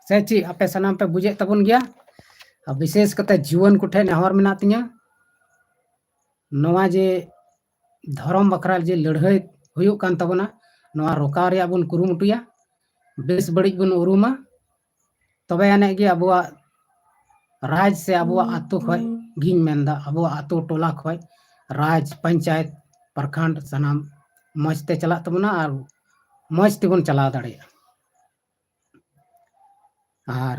ᱥᱮ ᱪᱮᱫ ᱟᱯᱮ ᱥᱟᱱᱟᱢ ᱯᱮ ᱵᱩᱡᱮᱫ ᱛᱟᱵᱚᱱ ᱜᱮᱭᱟ? ᱟᱨ ᱵᱤᱥᱮᱥ ᱠᱟᱛᱮ ᱡᱩᱣᱟᱹᱱ ᱠᱚᱴᱷᱮᱱ ᱱᱮᱦᱚᱨ ᱢᱮᱱᱟᱜ ᱛᱤᱧᱟᱹ, ᱱᱚᱣᱟ ᱡᱮ ᱫᱷᱚᱨᱚᱢ ᱵᱟᱠᱷᱨᱟ ᱡᱮ ᱞᱟᱹᱲᱦᱟᱹᱭ ᱦᱩᱭᱩᱜ ᱠᱟᱱ ᱛᱟᱵᱚᱱᱟ, ᱱᱚᱣᱟ ᱨᱚᱠᱟᱣ ᱨᱮᱭᱟᱜ ᱵᱚᱱ ᱠᱩᱨᱩᱢᱩᱴᱩᱭᱟ, ᱵᱮᱥ ᱵᱟᱹᱲᱤᱡ ᱵᱚᱱ ᱩᱨᱩᱢᱟ, ᱛᱚᱵᱮ ᱟᱹᱱᱤᱡ ᱜᱮ ᱟᱵᱚᱣᱟᱜ ᱨᱟᱡᱽ ᱥᱮ ᱟᱵᱚᱣᱟᱜ ᱟᱛᱳ ᱠᱷᱚᱡ ᱜᱤᱧ ᱢᱮᱱᱫᱟ, ᱟᱵᱚᱣᱟᱜ ᱟᱛᱳ ᱴᱚᱞᱟ ᱠᱷᱚᱡ ᱨᱟᱡᱽ, ᱯᱚᱧᱪᱟᱭᱮᱛ, ᱯᱨᱚᱠᱷᱚᱸᱰ ᱥᱟᱱᱟᱢ ᱢᱚᱡᱽ ᱛᱮ ᱪᱟᱞᱟᱜ ᱛᱟᱵᱚᱱᱟ ᱟᱨ ᱢᱚᱡᱽ ᱛᱮᱵᱚᱱ ᱪᱟᱞᱟᱣ ᱫᱟᱲᱮᱭᱟᱜᱼᱟ᱾ ᱟᱨ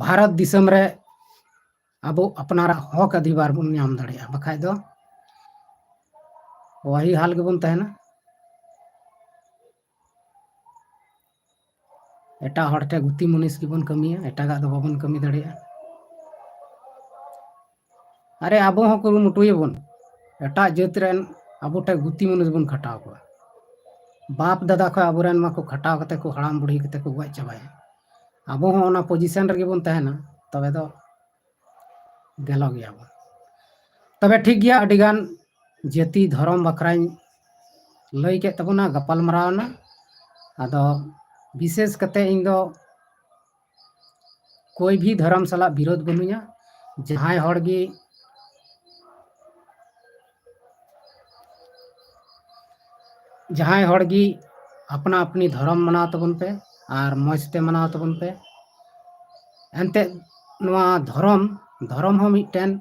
ᱵᱷᱟᱨᱚᱛ ᱫᱤᱥᱚᱢ ᱨᱮ ᱟᱵᱚ ᱟᱯᱱᱟᱨᱟᱜ ᱦᱚᱠ ᱚᱫᱷᱤᱠᱟᱨ ᱵᱚᱱ ᱧᱟᱢ ᱫᱟᱲᱮᱭᱟᱜᱼᱟ᱾ ᱵᱟᱠᱷᱟᱡ ᱫᱚ ᱚᱦᱤ ᱦᱟᱞ ᱜᱮᱵᱚᱱ ᱛᱟᱦᱮᱱᱟ᱾ ᱮᱴᱟᱜ ᱦᱚᱲ ᱴᱷᱮᱱ ᱜᱩᱛᱤ ᱢᱩᱱᱤᱥ ᱜᱮᱵᱚᱱ ᱠᱟᱹᱢᱤᱭᱟ, ᱮᱴᱟᱜᱟᱜ ᱫᱚ ᱵᱟᱵᱚᱱ ᱠᱟᱹᱢᱤ ᱫᱟᱲᱮᱭᱟᱜᱼᱟ᱾ ᱟᱨᱮ, ᱟᱵᱚ ᱦᱚᱸ ᱠᱩᱨᱩᱢᱩᱴᱩᱭᱟᱵᱚᱱ, ᱮᱴᱟᱜ ᱡᱟᱹᱛ ᱨᱮᱱ ᱟᱵᱚ ᱴᱷᱮᱱ ᱜᱩᱛᱤ ᱢᱩᱱᱤᱥ ᱵᱚᱱ ᱠᱷᱟᱴᱟᱣ ᱠᱚᱣᱟ᱾ ᱵᱟᱯ ᱫᱟᱫᱟ ᱠᱷᱚᱱ ᱟᱵᱚᱨᱮᱱ ᱢᱟᱠᱚ ᱠᱷᱟᱴᱟᱣ ᱠᱟᱛᱮ ᱠᱚ ᱦᱟᱲᱟᱢ ᱵᱩᱲᱦᱤ ᱠᱟᱛᱮ ᱠᱚ ᱜᱚᱡ ᱪᱟᱵᱟᱭᱟ᱾ ᱟᱵᱚ ᱦᱚᱸ ᱚᱱᱟ position ᱨᱮᱜᱮ ᱵᱚᱱ ᱛᱟᱦᱮᱱᱟ, ᱛᱚᱵᱮ ᱫᱚ ᱜᱮᱞᱚ ᱜᱮᱭᱟ ᱵᱚᱱ᱾ ᱛᱚᱵᱮ ᱴᱷᱤᱠ ᱜᱮᱭᱟ, ᱟᱹᱰᱤᱜᱟᱱ ᱡᱟᱹᱛᱤ ᱫᱷᱚᱨᱚᱢ ᱵᱟᱠᱷᱨᱟᱧ ᱞᱟᱹᱭ ᱠᱮᱫ ᱛᱟᱵᱚᱱᱟ, ᱜᱟᱯᱟᱞ ᱢᱟᱨᱟᱣ ᱮᱱᱟ᱾ ᱟᱫᱚ ᱵᱤᱥᱮᱥ ᱠᱟᱛᱮ ᱤᱧ ᱫᱚ ᱠᱳᱭ ᱵᱷᱤ ᱫᱷᱚᱨᱚᱢ ᱥᱟᱞᱟᱜ ᱵᱤᱨᱳᱫᱷ ᱵᱟᱹᱱᱩᱧᱟ᱾ ᱡᱟᱦᱟᱸᱭ ᱦᱚᱲ ᱜᱮ ᱡᱟᱦᱟᱸᱭ ᱦᱚᱲ ᱜᱮ ᱟᱯᱱᱟ ᱟᱯᱱᱤ ᱫᱷᱚᱨᱚᱢ ᱢᱟᱱᱟᱣ ᱛᱟᱵᱚᱱ ᱯᱮ ᱟᱨ ᱢᱚᱡᱽ ᱛᱮ ᱢᱟᱱᱟᱣ ᱛᱟᱵᱚᱱ ᱯᱮ᱾ ᱮᱱᱛᱮᱫ ᱱᱚᱣᱟ ᱫᱷᱚᱨᱚᱢ, ᱫᱷᱚᱨᱚᱢ ᱦᱚᱸ ᱢᱤᱫᱴᱮᱱ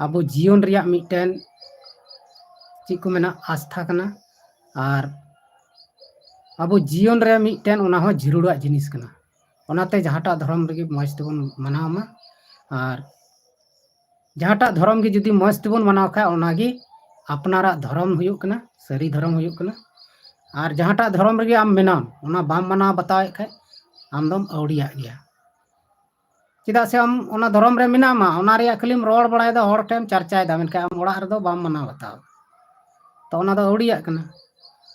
ᱟᱵᱚ ᱡᱤᱭᱚᱱ ᱨᱮᱭᱟᱜ ᱢᱤᱫᱴᱮᱱ, ᱪᱮᱫ ᱠᱚ ᱢᱮᱱᱟ, ᱟᱥᱛᱷᱟ ᱠᱟᱱᱟ᱾ ᱟᱨ ᱟᱵᱚ ᱡᱤᱭᱚᱱ ᱨᱮ ᱢᱤᱫᱴᱮᱱ ᱚᱱᱟ ᱦᱚᱸ ᱡᱟᱹᱨᱩᱲᱟᱜ ᱡᱤᱱᱤᱥ ᱠᱟᱱᱟ᱾ ᱚᱱᱟᱛᱮ ᱡᱟᱦᱟᱸᱴᱟᱜ ᱫᱷᱚᱨᱚᱢ ᱨᱮᱜᱮ ᱢᱚᱡᱽ ᱛᱮᱵᱚᱱ ᱢᱟᱱᱟᱣ ᱢᱟ᱾ ᱟᱨ ᱡᱟᱦᱟᱸᱴᱟᱜ ᱫᱷᱚᱨᱚᱢ ᱜᱮ ᱡᱩᱫᱤ ᱢᱚᱡᱽ ᱛᱮᱵᱚᱱ ᱢᱟᱱᱟᱣ ᱠᱷᱟᱡ, ᱚᱱᱟᱜᱮ ᱟᱯᱱᱟᱨᱟᱜ ᱫᱷᱚᱨᱚᱢ ᱦᱩᱭᱩᱜ ᱠᱟᱱᱟ, ᱥᱟᱹᱨᱤ ᱫᱷᱚᱨᱚᱢ ᱦᱩᱭᱩᱜ ᱠᱟᱱᱟ᱾ ᱟᱨ ᱡᱟᱦᱟᱸᱴᱟᱜ ᱫᱷᱚᱨᱚᱢ ᱨᱮᱜᱮ ᱟᱢ ᱢᱮᱱᱟᱢ, ᱚᱱᱟ ᱵᱟᱢ ᱢᱟᱱᱟᱣ ᱵᱟᱛᱟᱣᱮᱫ ᱠᱷᱟᱡ, ᱟᱢ ᱫᱚᱢ ᱟᱹᱣᱲᱤᱭᱟᱜ ᱜᱮᱭᱟ᱾ ᱪᱮᱫᱟᱜ ᱥᱮ ᱟᱢ ᱚᱱᱟ ᱫᱷᱚᱨᱚᱢ ᱨᱮ ᱢᱮᱱᱟᱢᱟ, ᱚᱱᱟ ᱨᱮᱭᱟᱜ ᱠᱷᱟᱹᱞᱤᱢ ᱨᱚᱲ ᱵᱟᱲᱟᱭᱮᱫᱟ, ᱦᱚᱲ ᱴᱷᱮᱱ ᱪᱟᱨᱪᱟᱭᱮᱫᱟ, ᱢᱮᱱᱠᱷᱟᱱ ᱟᱢ ᱚᱲᱟᱜ ᱨᱮᱫᱚ ᱵᱟᱢ ᱢᱟᱱᱟᱣ ᱵᱟᱛᱟᱣ᱾ ᱛᱚ ᱚᱱᱟ ᱫᱚ ᱟᱹᱣᱲᱤᱭᱟᱜ ᱠᱟᱱᱟ᱾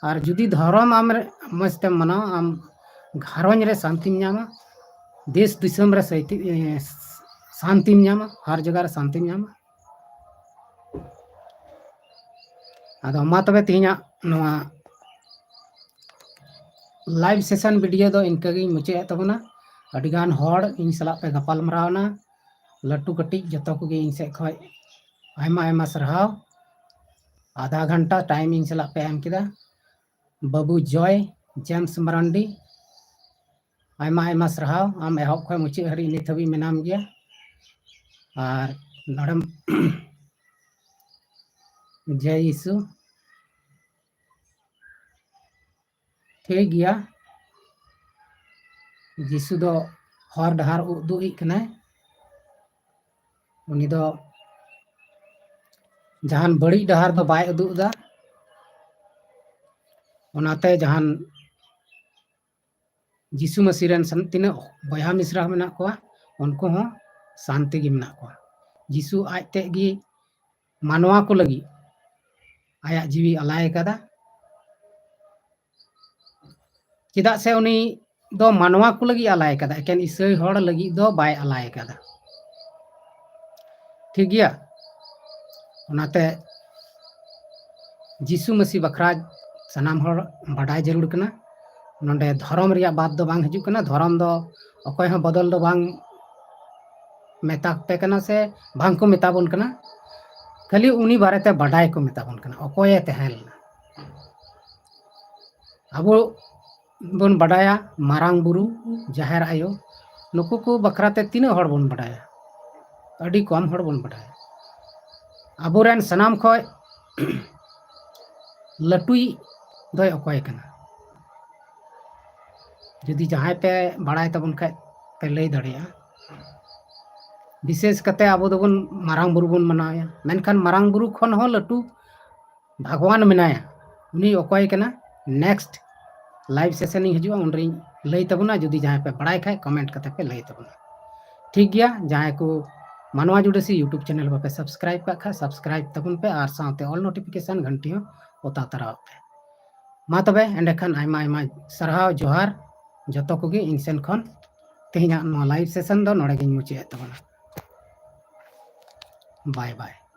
ᱟᱨ ᱡᱩᱫᱤ ᱫᱷᱚᱨᱚᱢ ᱟᱢ ᱨᱮ ᱢᱚᱡᱽ ᱛᱮᱢ ᱢᱟᱱᱟᱣᱟ, ᱟᱢ ᱜᱷᱟᱨᱚᱸᱡᱽ ᱨᱮ ᱥᱟᱱᱛᱤᱢ ᱧᱟᱢᱟ, ᱫᱮᱥ ᱫᱤᱥᱚᱢ ᱨᱮ ᱥᱟᱹᱭᱛᱤ-, ᱮ, ᱥᱟᱱᱛᱤᱢ ᱧᱟᱢᱟ, ᱦᱟᱨ ᱡᱟᱭᱜᱟ ᱨᱮ ᱥᱟᱱᱛᱤᱢ ᱧᱟᱢᱟ᱾ ᱟᱫᱚ ᱢᱟ ᱛᱚᱵᱮ ᱛᱮᱦᱮᱧᱟᱜ ᱱᱚᱣᱟ live session video ᱫᱚ ᱤᱱᱠᱟᱹ ᱜᱤᱧ ᱢᱩᱪᱟᱹᱫ ᱮᱫ ᱛᱟᱵᱚᱱᱟ᱾ ᱟᱹᱰᱤᱜᱟᱱ ᱦᱚᱲ ᱤᱧ ᱥᱟᱞᱟᱜ ᱯᱮ ᱜᱟᱯᱟᱞ ᱢᱟᱨᱟᱣ ᱮᱱᱟ, ᱞᱟᱹᱴᱩ ᱠᱟᱹᱴᱤᱡ ᱡᱚᱛᱚ ᱠᱚᱜᱮ ᱤᱧ ᱥᱮᱫ ᱠᱷᱚᱱ ᱟᱭᱢᱟ ᱟᱭᱢᱟ ᱥᱟᱨᱦᱟᱣ᱾ ᱟᱫᱷᱟ ᱜᱷᱚᱱᱴᱟ time ᱤᱧ ᱥᱟᱞᱟᱜ ᱯᱮ ᱮᱢ ᱠᱮᱫᱟ᱾ ᱵᱟᱹᱵᱩ ᱡᱚᱭ ᱡᱮᱢᱥ ᱢᱟᱨᱟᱱᱰᱤ, ᱟᱭᱢᱟ ᱟᱭᱢᱟ ᱥᱟᱨᱦᱟᱣ᱾ ᱟᱢ ᱮᱦᱚᱵ ᱠᱷᱚᱱ ᱢᱩᱪᱟᱹᱫ ᱦᱟᱹᱨᱤᱡ ᱱᱤᱛ ᱦᱟᱹᱵᱤᱡ ᱢᱮᱱᱟᱢ ᱜᱮᱭᱟ᱾ ᱟᱨ ᱱᱚᱰᱮᱢ ᱡᱟᱭ ᱡᱤᱥᱩ᱾ ᱴᱷᱤᱠ ᱜᱮᱭᱟ, ᱡᱤᱥᱩ ᱫᱚ ᱦᱚᱨ ᱰᱟᱦᱟᱨ ᱩᱫᱩᱜ ᱤᱡ ᱠᱟᱱᱟᱭ᱾ ᱩᱱᱤ ᱫᱚ ᱡᱟᱦᱟᱱ ᱵᱟᱹᱲᱤᱡ ᱰᱟᱦᱟᱨ ᱫᱚ ᱵᱟᱭ ᱩᱫᱩᱜ ᱮᱫᱟ᱾ ᱚᱱᱟᱛᱮ ᱡᱟᱦᱟᱱ ᱡᱤᱥᱩ ᱢᱟᱹᱥᱤ ᱨᱮᱱ ᱥᱟᱱ-, ᱛᱤᱱᱟᱹᱜ ᱵᱚᱭᱦᱟ ᱢᱤᱥᱨᱟ ᱢᱮᱱᱟᱜ ᱠᱚᱣᱟ, ᱩᱱᱠᱩ ᱦᱚᱸ ᱥᱟᱱᱛᱤ ᱜᱮ ᱢᱮᱱᱟᱜ ᱠᱚᱣᱟ᱾ ᱡᱤᱥᱩ ᱟᱡ ᱛᱮᱫ ᱜᱮ ᱢᱟᱱᱣᱟ ᱠᱚ ᱞᱟᱹᱜᱤᱫ ᱟᱭᱟᱜ ᱡᱤᱣᱤ ᱟᱞᱟᱭ ᱟᱠᱟᱫᱟ᱾ ᱪᱮᱫᱟᱜ ᱥᱮ ᱩᱱᱤ ᱫᱚ ᱢᱟᱱᱣᱟ ᱠᱚ ᱞᱟᱹᱜᱤᱫ ᱟᱞᱟᱭ ᱟᱠᱟᱫᱟ, ᱮᱠᱮᱱ ᱤᱥᱟᱹᱭ ᱦᱚᱲ ᱞᱟᱹᱜᱤᱫ ᱫᱚ ᱵᱟᱭ ᱟᱞᱟᱭ ᱟᱠᱟᱫᱟ᱾ ᱴᱷᱤᱠ ᱜᱮᱭᱟ? ᱚᱱᱟᱛᱮ ᱡᱤᱥᱩ ᱢᱟᱹᱥᱤ ᱵᱟᱠᱷᱨᱟ ᱥᱟᱱᱟᱢ ᱦᱚᱲ ᱵᱟᱰᱟᱭ ᱡᱟᱹᱨᱩᱲ ᱠᱟᱱᱟ᱾ ᱱᱚᱰᱮ ᱫᱷᱚᱨᱚᱢ ᱨᱮᱭᱟᱜ ᱵᱟᱛ ᱫᱚ ᱵᱟᱝ ᱦᱤᱡᱩᱜ ᱠᱟᱱᱟ᱾ ᱫᱷᱚᱨᱚᱢ ᱫᱚ ᱚᱠᱚᱭ ᱦᱚᱸ ᱵᱚᱫᱚᱞ ᱫᱚ ᱵᱟᱝ ᱢᱮᱛᱟ ᱯᱮ ᱠᱟᱱᱟ ᱥᱮ ᱵᱟᱝ ᱠᱚ ᱢᱮᱛᱟ ᱵᱚᱱ ᱠᱟᱱᱟ᱾ ᱠᱷᱟᱹᱞᱤ ᱩᱱᱤ ᱵᱟᱨᱮᱛᱮ ᱵᱟᱰᱟᱭ ᱠᱚ ᱢᱮᱛᱟ ᱵᱚᱱ ᱠᱟᱱᱟ, ᱚᱠᱚᱭᱮ ᱛᱟᱦᱮᱸ ᱞᱮᱱᱟ᱾ ᱟᱵᱚ ᱵᱚᱱ ᱵᱟᱰᱟᱭᱟ ᱢᱟᱨᱟᱝ ᱵᱩᱨᱩ, ᱡᱟᱦᱮᱨ ᱟᱭᱳ, ᱱᱩᱠᱩ ᱠᱚ ᱵᱟᱠᱷᱨᱟ ᱛᱮ ᱛᱤᱱᱟᱹᱜ ᱦᱚᱲ ᱵᱚᱱ ᱵᱟᱰᱟᱭᱟ? ᱟᱹᱰᱤ ᱠᱚᱢ ᱦᱚᱲ ᱵᱚᱱ ᱵᱟᱰᱟᱭᱟ᱾ ᱟᱵᱚᱨᱮᱱ ᱥᱟᱱᱟᱢ ᱠᱷᱚᱱ ᱞᱟᱹᱴᱩᱭᱤᱡ ᱫᱚᱭ ᱚᱠᱚᱭ ᱠᱟᱱᱟ? ᱡᱩᱫᱤ ᱡᱟᱦᱟᱸᱭ ᱯᱮ ᱵᱟᱲᱟᱭ ᱛᱟᱵᱚᱱ ᱠᱷᱟᱡ ᱯᱮ ᱞᱟᱹᱭ ᱫᱟᱲᱮᱭᱟᱜᱼᱟ᱾ ᱵᱤᱥᱮᱥ ᱠᱟᱛᱮ ᱟᱵᱚ ᱫᱚᱵᱚᱱ ᱢᱟᱨᱟᱝ ᱵᱩᱨᱩ ᱵᱚᱱ ᱢᱟᱱᱟᱣᱮᱭᱟ, ᱢᱮᱱᱠᱷᱟᱱ ᱢᱟᱨᱟᱝ ᱵᱩᱨᱩ ᱠᱷᱚᱱ ᱦᱚᱸ ᱞᱟᱹᱴᱩ ᱵᱷᱟᱜᱽᱣᱟᱱ ᱢᱮᱱᱟᱭᱟ᱾ ᱩᱱᱤ ᱚᱠᱚᱭ ᱠᱟᱱᱟ? Next live session ᱤᱧ ᱦᱤᱡᱩᱜᱼᱟ, ᱩᱱᱨᱤᱧ ᱞᱟᱹᱭ ᱛᱟᱵᱚᱱᱟ᱾ ᱡᱩᱫᱤ ᱡᱟᱦᱟᱸᱭ ᱯᱮ ᱵᱟᱲᱟᱭ ᱠᱷᱟᱡ comment ᱠᱟᱛᱮ ᱯᱮ ᱞᱟᱹᱭ ᱛᱟᱵᱚᱱᱟ᱾ ᱴᱷᱤᱠ ᱜᱮᱭᱟ, ᱡᱟᱦᱟᱸᱭ ᱠᱚ ᱢᱟᱱᱣᱟ ᱡᱩᱰᱟᱹᱥᱤ YouTube channel ᱵᱟᱯᱮ subscribe ᱠᱟᱜ ᱠᱷᱟᱡ subscribe ᱛᱟᱵᱚᱱ ᱯᱮ ᱟᱨ ᱥᱟᱶᱛᱮ all notification ᱜᱷᱟᱱᱴᱤ ᱦᱚᱸ ᱚᱛᱟ ᱛᱟᱨᱟᱣᱟᱜ ᱯᱮ᱾ ᱢᱟ ᱛᱚᱵᱮ ᱮᱸᱰᱮᱠᱷᱟᱱ ᱟᱭᱢᱟ ᱟᱭᱢᱟ ᱥᱟᱨᱦᱟᱣ, ᱡᱚᱦᱟᱨ ᱡᱚᱛᱚ ᱠᱚᱜᱮ ᱤᱧ ᱥᱮᱱ ᱠᱷᱚᱱ᱾ ᱛᱮᱦᱮᱧᱟᱜ ᱱᱚᱣᱟ live session ᱫᱚ ᱱᱚᱰᱮ ᱜᱤᱧ ᱢᱩᱪᱟᱹᱫ ᱮᱫ ᱛᱟᱵᱚᱱᱟ᱾ Bye bye᱾